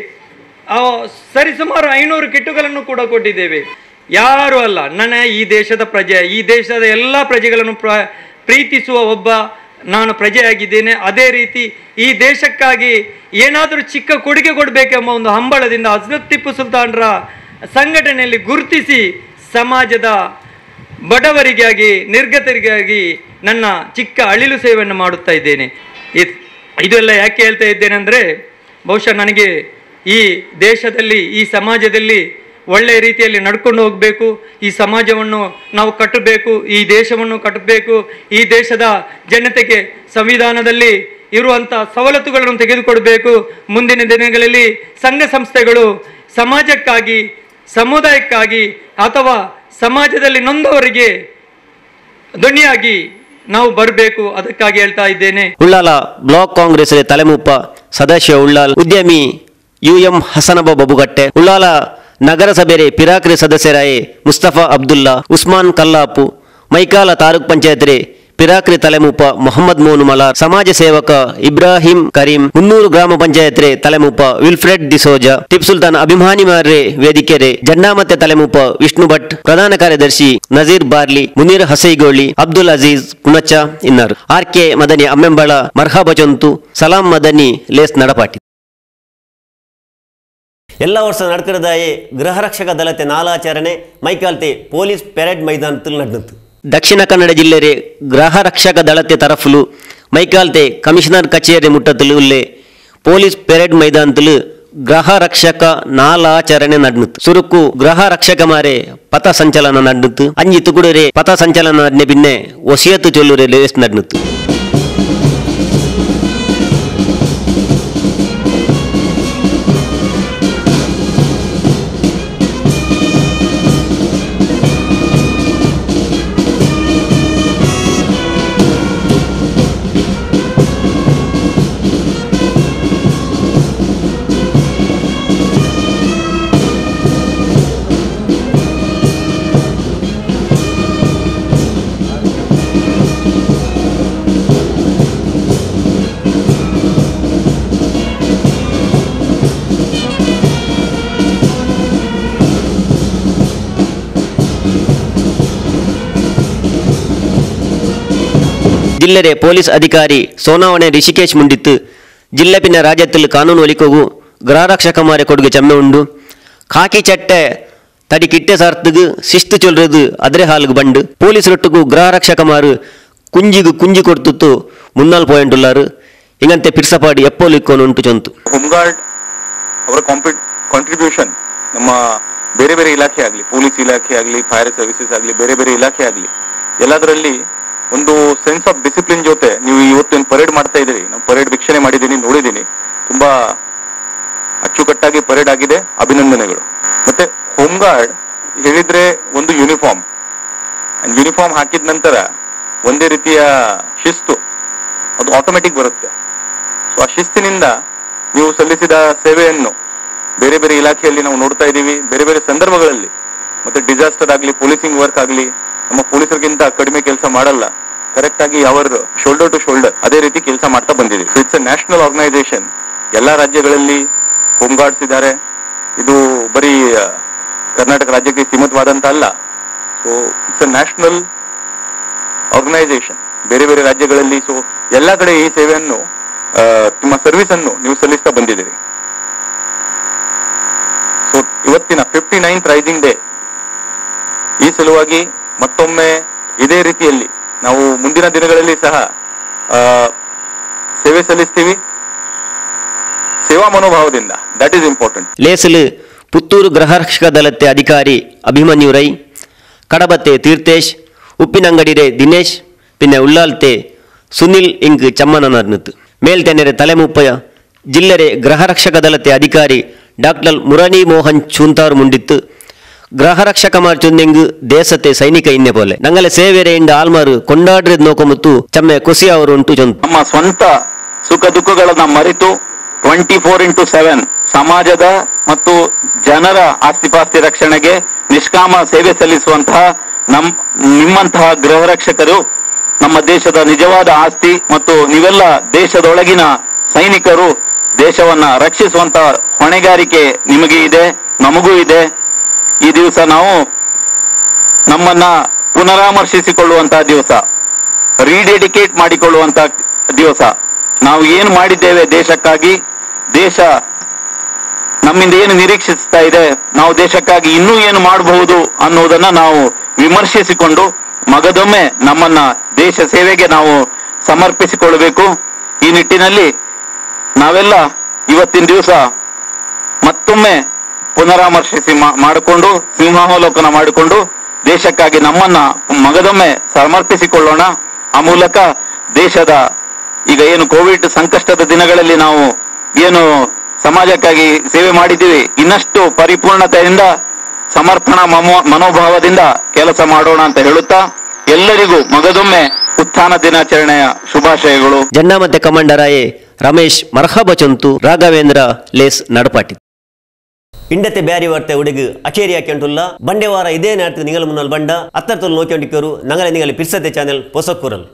C: ಸರಿಸುಮಾರು 500 ಕಿಟ್ಟುಗಳನ್ನು ಕೂಡ ಕೊಟ್ಟಿದ್ದೇವೆ. ಯಾರೂ ಅಲ್ಲ, ನನ್ನ ಈ ದೇಶದ ಪ್ರಜೆ, ಈ ದೇಶದ ಎಲ್ಲ ಪ್ರಜೆಗಳನ್ನು ಪ್ರೀತಿಸುವ ಒಬ್ಬ ನಾನು ಪ್ರಜೆಯಾಗಿದ್ದೇನೆ. ಅದೇ ರೀತಿ ಈ ದೇಶಕ್ಕಾಗಿ ಏನಾದರೂ ಚಿಕ್ಕ ಕೊಡುಗೆ ಕೊಡಬೇಕೆಂಬ ಒಂದು ಹಂಬಲದಿಂದ ಹಜರತ್ ಟಿಪ್ಪು ಸುಲ್ತಾನ್ರ ಸಂಘಟನೆಯಲ್ಲಿ ಗುರುತಿಸಿ ಸಮಾಜದ ಬಡವರಿಗಾಗಿ ನಿರ್ಗತರಿಗಾಗಿ ನನ್ನ ಚಿಕ್ಕ ಅಳಿಲು ಸೇವೆಯನ್ನು ಮಾಡುತ್ತಾ ಇದ್ದೇನೆ. ಇದೆಲ್ಲ ಯಾಕೆ ಹೇಳ್ತಾ ಇದ್ದೇನೆ ಅಂದರೆ, ಬಹುಶಃ ನನಗೆ ಈ ದೇಶದಲ್ಲಿ ಈ ಸಮಾಜದಲ್ಲಿ ಒಳ್ಳೆಯ ರೀತಿಯಲ್ಲಿ ನಡ್ಕೊಂಡು ಹೋಗಬೇಕು, ಈ ಸಮಾಜವನ್ನು ನಾವು ಕಟ್ಟಬೇಕು, ಈ ದೇಶವನ್ನು ಕಟ್ಟಬೇಕು, ಈ ದೇಶದ ಜನತೆಗೆ ಸಂವಿಧಾನದಲ್ಲಿ ಇರುವಂಥ ಸವಲತ್ತುಗಳನ್ನು ತೆಗೆದುಕೊಡಬೇಕು. ಮುಂದಿನ ದಿನಗಳಲ್ಲಿ ಸಂಘ ಸಂಸ್ಥೆಗಳು ಸಮಾಜಕ್ಕಾಗಿ, ಸಮುದಾಯಕ್ಕಾಗಿ ಅಥವಾ ಸಮಾಜದಲ್ಲಿ ನೊಂದವರಿಗೆ ಧ್ವನಿಯಾಗಿ ನಾವು ಬರಬೇಕು, ಅದಕ್ಕಾಗಿ ಹೇಳ್ತಾ ಇದ್ದೇನೆ.
A: ಉಳ್ಳಾಲ ಬ್ಲಾಕ್ ಕಾಂಗ್ರೆಸ್ ತಲೆಮೂಪ ಸದಾಶಿವ ಉಳ್ಳಾಲ್, ಉದ್ಯಮಿ ಯುಎಂ ಹಸನಬ ಬಬುಗಟ್ಟೆ, ಉಳ್ಳಾಲ ನಗರಸಭೆ ಪಿರಾಕ್ರಿ ಸದಸ್ಯರಾಯಿ ಮುಸ್ತಫಾ ಅಬ್ದುಲ್ಲಾ, ಉಸ್ಮಾನ್ ಕಲ್ಲಾಪು, ಮೈಕಾಲ ತಾಲೂಕ್ ಪಂಚಾಯತ್ ಪಿರಾಕ್ರಿ ತಲೆಮೂಪ ಮೊಹಮ್ಮದ್ ಮೋನು ಮಲಾರ್, ಸಮಾಜ ಸೇವಕ ಇಬ್ರಾಹಿಂ ಕರೀಂ, 300 ಗ್ರಾಮ ಪಂಚಾಯತ್ ತಲೆಮೂಪ ವಿಲ್ಫ್ರೆಡ್ ಡಿಸೋಜಾ, ಟಿಪ್ಪು ಸುಲ್ತಾನ್ ಅಭಿಮಾನಿ ಮಾರ್ರೆ ವೇದಿಕೆರೆ ಜನ್ನಾಮತ್ತೆ ತಲೆಮೂಪ ವಿಷ್ಣು ಭಟ್, ಪ್ರಧಾನ ಕಾರ್ಯದರ್ಶಿ ನಜೀರ್ ಬಾರ್ಲಿ, ಮುನೀರ್ ಹಸೈಗೋಳಿ, ಅಬ್ದುಲ್ ಅಜೀಜ್ ಪುಣಚ ಇನ್ನಾರು, ಆರ್ ಕೆ ಮದನಿ ಅಮ್ಮೆಂಬಳ, ಮರ್ಹಬ ಚೊಂತು, ಸಲಾಂ ಮದನಿ ಲೇಸ್ ನಡಪಾಟಿ. ಎಲ್ಲ ವರ್ಷ ನಡ್ಕರದಾಯೆ ಗೃಹರಕ್ಷಕ ದಳತೆ ನಾಲಾಚರಣೆ ಮೈಕಾಲ್ತೆ ಪೊಲೀಸ್ ಪೆರೇಡ್ ಮೈದಾನದಲ್ಲಿ ನಡೆದಿತ್ತು. ದಕ್ಷಿಣ ಕನ್ನಡ ಜಿಲ್ಲೆರೆ ಗೃಹರಕ್ಷಕ ದಳತೆ ತರಫುಲು ಮೈಕಾಲ್ತೆ ಕಮಿಷನರ್ ಕಚೇರಿ ಮುಟ್ಟತ್ತಲು ಉಲ್ಲೆ ಪೊಲೀಸ್ ಪೆರೇಡ್ ಮೈದಾನದಲ್ಲಿ ಗೃಹರಕ್ಷಕ ನಾಲಾಚರಣೆ ನಡೆದಿತ್ತು. ಸುರುಕು ಗೃಹರಕ್ಷಕ ಮಾರೆ ಪಥ ಸಂಚಲನ ನಡೆದಿತ್ತು. ಅಂಜಿ ತುಗುಡರೆ ಪಥ ಸಂಚಲನ ನಡೆದ ಬಿನ್ನೆ ಒಸಿಯತ್ತು ಚೊಲ್ಲುರೆ ಲೇಸ್ ನಡೆದಿತ್ತು. ಜಿಲ್ಲೆರೆ ಪೊಲೀಸ್ ಅಧಿಕಾರಿ ಸೋನಾವಣೆ ರಿಷಿಕೇಶ್ ಮುಂಡಿತ್ತು ಜಿಲ್ಲೆ ಪಿನ್ನ ರಾಜ್ಯದಲ್ಲಿ ಕಾನೂನು ಒಲಿಕೋಗು ಗೃಹರಕ್ಷಕ ಮಾರೆ ಕೊಡುಗೆ ಚಮ್ಮೆ ಉಂಡು ಖಾಕಿ ಚಟ್ಟೆ ತಡಿ ಕಿಟ್ಟೆ ಸಾರ್ತಗು ಶಿಸ್ತು ಚೊಲ್ರದು ಅದ್ರೆ ಹಾಲ್ಗೆ ಬಂಡು ಪೊಲೀಸ್ ರೊಟ್ಟುಗು ಗೃಹರಕ್ಷಕ ಮಾರು ಕುಂಜಿಗು ಕುಂಜಿ ಕೊಡ್ತಿತ್ತು ಮುನ್ನಾಲ್ ಪಾಯಿಂಟ್ ಉಲ್ಲಾರು ಹಿಂಗಂತೆ ಪಿರ್ಸಪಾಡಿ ಎಪ್ಪೋಲು ಇಕ್ಕೋನು ಉಂಟು ಚೊಂತು.
L: ಹೋಮ್ಗಾರ್ಡ್ ಅವರ ಕಾಂಟ್ರಿಬ್ಯೂಷನ್ ನಮ್ಮ ಬೇರೆ ಬೇರೆ ಇಲಾಖೆ ಆಗಲಿ, ಪೊಲೀಸ್ ಇಲಾಖೆ ಆಗಲಿ, ಫೈರ್ ಸರ್ವಿಸಸ್ ಆಗಲಿ, ಬೇರೆ ಬೇರೆ ಇಲಾಖೆ ಆಗಲಿ, ಎಲ್ಲದರಲ್ಲಿ ಒಂದು sense of discipline ಜೊತೆ ನೀವು ಇವತ್ತೇನು ಪರೇಡ್ ಮಾಡ್ತಾ ಇದ್ದೀರಿ, ನಾವು ಪರೇಡ್ ವೀಕ್ಷಣೆ ಮಾಡಿದ್ದೀನಿ, ನೋಡಿದ್ದೀನಿ, ತುಂಬಾ ಅಚ್ಚುಕಟ್ಟಾಗಿ ಪರೇಡ್ ಆಗಿದೆ, ಅಭಿನಂದನೆಗಳು. ಮತ್ತೆ ಹೋಮ್ಗಾರ್ಡ್ ಹೇಳಿದ್ರೆ ಒಂದು ಯೂನಿಫಾರ್ಮ್, ಯೂನಿಫಾರ್ಮ್ ಹಾಕಿದ ನಂತರ ಒಂದೇ ರೀತಿಯ ಶಿಸ್ತು ಅದು ಆಟೋಮೆಟಿಕ್ ಬರುತ್ತೆ. ಸೊ ಆ ಶಿಸ್ತಿನಿಂದ ನೀವು ಸಲ್ಲಿಸಿದ ಸೇವೆಯನ್ನು ಬೇರೆ ಬೇರೆ ಇಲಾಖೆಯಲ್ಲಿ ನಾವು ನೋಡ್ತಾ ಇದ್ದೀವಿ, ಬೇರೆ ಬೇರೆ ಸಂದರ್ಭಗಳಲ್ಲಿ. ಮತ್ತೆ ಡಿಸಾಸ್ಟರ್ ಆಗಲಿ, ಪೊಲೀಸಿಂಗ್ ವರ್ಕ್ ಆಗಲಿ, ನಮ್ಮ ಪೊಲೀಸರಿಗಿಂತ ಕಡಿಮೆ ಕೆಲಸ ಮಾಡಲ್ಲ, ಕರೆಕ್ಟ್ ಆಗಿ hour shoulder to shoulder ಅದೇ ರೀತಿ ಕೆಲಸ ಮಾಡ್ತಾ ಬಂದಿದ್ದೀವಿ. So it's a national organisation, ಎಲ್ಲ ರಾಜ್ಯಗಳಲ್ಲಿ ಹೋಮ್ ಗಾರ್ಡ್ಸ್ ಇದ್ದಾರೆ. ಇದು ಬರೀ ಕರ್ನಾಟಕ ರಾಜ್ಯಕ್ಕೆ ಸೀಮಿತವಾದಂತ ಅಲ್ಲ. So it's a national organisation ಬೇರೆ ಬೇರೆ ರಾಜ್ಯಗಳಲ್ಲಿ. ಸೊ ಎಲ್ಲ ಕಡೆ ಈ ಸೇವೆಯನ್ನು, ನಿಮ್ಮ ಸರ್ವಿಸ್ ಅನ್ನು ನೀವು ಸಲ್ಲಿಸ್ತಾ ಬಂದಿದ್ದೀರಿ. ಸೊ ಇವತ್ತಿನ 59th rising day ಈ ಸಲುವಾಗಿ ಮತ್ತೊಮ್ಮೆ ಇದೇ ರೀತಿಯಲ್ಲಿ ನಾವು ಮುಂದಿನ ದಿನಗಳಲ್ಲಿ ಸಹ ಸೇವೆ ಸಲ್ಲಿಸ್ತೀವಿ ಸೇವಾ ಮನೋಭಾವದಿಂದ. That is important.
A: ಲೇಸಲು ಪುತ್ತೂರು ಗೃಹರಕ್ಷಕ ದಳತೆ ಅಧಿಕಾರಿ ಅಭಿಮನ್ಯು ರೈ, ಕಡಬತ್ತೆ ತೀರ್ಥೇಶ್, ಉಪ್ಪಿನಂಗಡಿರೆ ದಿನೇಶ್, ಪಿನ್ನೆ ಉಳ್ಳಾಲ್ತೆ ಸುನಿಲ್ ಇಂಕ್ ಚಮ್ಮನನರ್ನತ್. ಮೇಲ್ತೆನೆರೆ ತಲೆಮುಪ್ಪಯ ಜಿಲ್ಲೆರೆ ಗೃಹರಕ್ಷಕ ದಳತೆ ಅಧಿಕಾರಿ ಡಾಕ್ಟರ್ ಮುರಣಿ ಮೋಹನ್ ಚೂಂತಾರು ಮುಂಡಿತ್ತು. ಗೃಹರಕ್ಷಕ ಮಾರ್ ಚುಂದೆಂಗು ದೇಶತೆ ಸೈನಿಕ ಇನ್ನೆ ಪೋಲೆ ನಂಗಲೆ ಸೇವೆರೆ ಇಂಡ ಆಲ್ಮಾರು ಕೊಂಡಾಡ್ರಿದ್ ನೋಕೊಮುತ್ತು ಚಮ್ಮೆ ಕುಸಿ ಅವರು ಉಂಟು ಚೊಂತು.
M: ನಮ್ಮ ಸ್ವಂತ ಸುಖ ದುಃಖಗಳನ್ನ ಮರೆತು 24/7 ಸಮಾಜದ ಮತ್ತು ಜನರ ಆಸ್ತಿಪಾಸ್ತಿ ರಕ್ಷಣೆಗೆ ನಿಷ್ಕಾಮ ಸೇವೆ ಸಲ್ಲಿಸುವಂತಹ ನಿಮ್ಮಂತಹ ಗೃಹರಕ್ಷಕರು ನಮ್ಮ ದೇಶದ ನಿಜವಾದ ಆಸ್ತಿ ಮತ್ತು ನೀವೆಲ್ಲ ದೇಶದೊಳಗಿನ ಸೈನಿಕರು. ದೇಶವನ್ನ ರಕ್ಷಿಸುವಂತಹ ಹೊಣೆಗಾರಿಕೆ ನಿಮಗೆ ಇದೆ, ನಮಗೂ ಇದೆ. ಈ ದಿವಸ ನಾವು ನಮ್ಮನ್ನ ಪುನರಾಮರ್ಶಿಸಿಕೊಳ್ಳುವಂತಹ ದಿವಸ, ರೀಡೆಡಿಕೇಟ್ ಮಾಡಿಕೊಳ್ಳುವಂತಹ ದಿವಸ. ನಾವು ಏನು ಮಾಡಿದ್ದೇವೆ ದೇಶಕ್ಕಾಗಿ, ದೇಶ ನಮ್ಮಿಂದ ಏನು ನಿರೀಕ್ಷಿಸ್ತಾ ಇದೆ, ನಾವು ದೇಶಕ್ಕಾಗಿ ಇನ್ನೂ ಏನು ಮಾಡಬಹುದು ಅನ್ನುವುದನ್ನ ನಾವು ವಿಮರ್ಶಿಸಿಕೊಂಡು ಮಗದೊಮ್ಮೆ ನಮ್ಮನ್ನ ದೇಶ ಸೇವೆಗೆ ನಾವು ಸಮರ್ಪಿಸಿಕೊಳ್ಳಬೇಕು. ಈ ನಿಟ್ಟಿನಲ್ಲಿ ನಾವೆಲ್ಲ ಇವತ್ತಿನ ದಿವಸ ಮತ್ತೊಮ್ಮೆ ಪುನರಾಮರ್ಶಿಸಿ ಮಾಡಿಕೊಂಡು, ಸಿಂಹಾವಲೋಕನ ಮಾಡಿಕೊಂಡು ದೇಶಕ್ಕಾಗಿ ನಮ್ಮನ್ನ ಮಗದೊಮ್ಮೆ ಸಮರ್ಪಿಸಿಕೊಳ್ಳೋಣ. ಆ ಮೂಲಕ ದೇಶದ ಈಗ ಏನು ಕೋವಿಡ್ ಸಂಕಷ್ಟದ ದಿನಗಳಲ್ಲಿ ನಾವು ಏನು ಸಮಾಜಕ್ಕಾಗಿ ಸೇವೆ ಮಾಡಿದ್ದೀವಿ, ಇನ್ನಷ್ಟು ಪರಿಪೂರ್ಣತೆಯಿಂದ ಸಮರ್ಪಣಾ ಮನೋಭಾವದಿಂದ ಕೆಲಸ ಮಾಡೋಣ ಅಂತ ಹೇಳುತ್ತಾ ಎಲ್ಲರಿಗೂ ಮಗದೊಮ್ಮೆ ಉತ್ಥಾನ ದಿನಾಚರಣೆಯ ಶುಭಾಶಯಗಳು.
A: ಜನ್ನಾಮತೆ ಕಮಾಂಡರಾಯೇ ರಮೇಶ್ ಮರ್ಹಬ ಚಂತು, ರಾಘವೇಂದ್ರ ಲೇಸ್ ನಡಪಾಟಿ. ಇಂಡತೆ ಬ್ಯಾರಿ ವಾರ್ತೆ ಉಡುಗು ಅಕೇರಿ ಹಾಕೊಂಡುಲ್ಲ ಬಂಡೆವಾರ ಇದೇ ನಾಟಕ ನಿಂಗಲ ಮುನ್ನಲ್ಲಿ ಬಂಡ ಅತ್ತರ್ತಲು ನೋಕೊಂಡಿಕ್ಕರು ನಂಗಲ ನಿಂಗಲ ಪಿರ್ಸತೆ ಚಾನೆಲ್ ಪೊಸಕ್ಕೂರಲ್.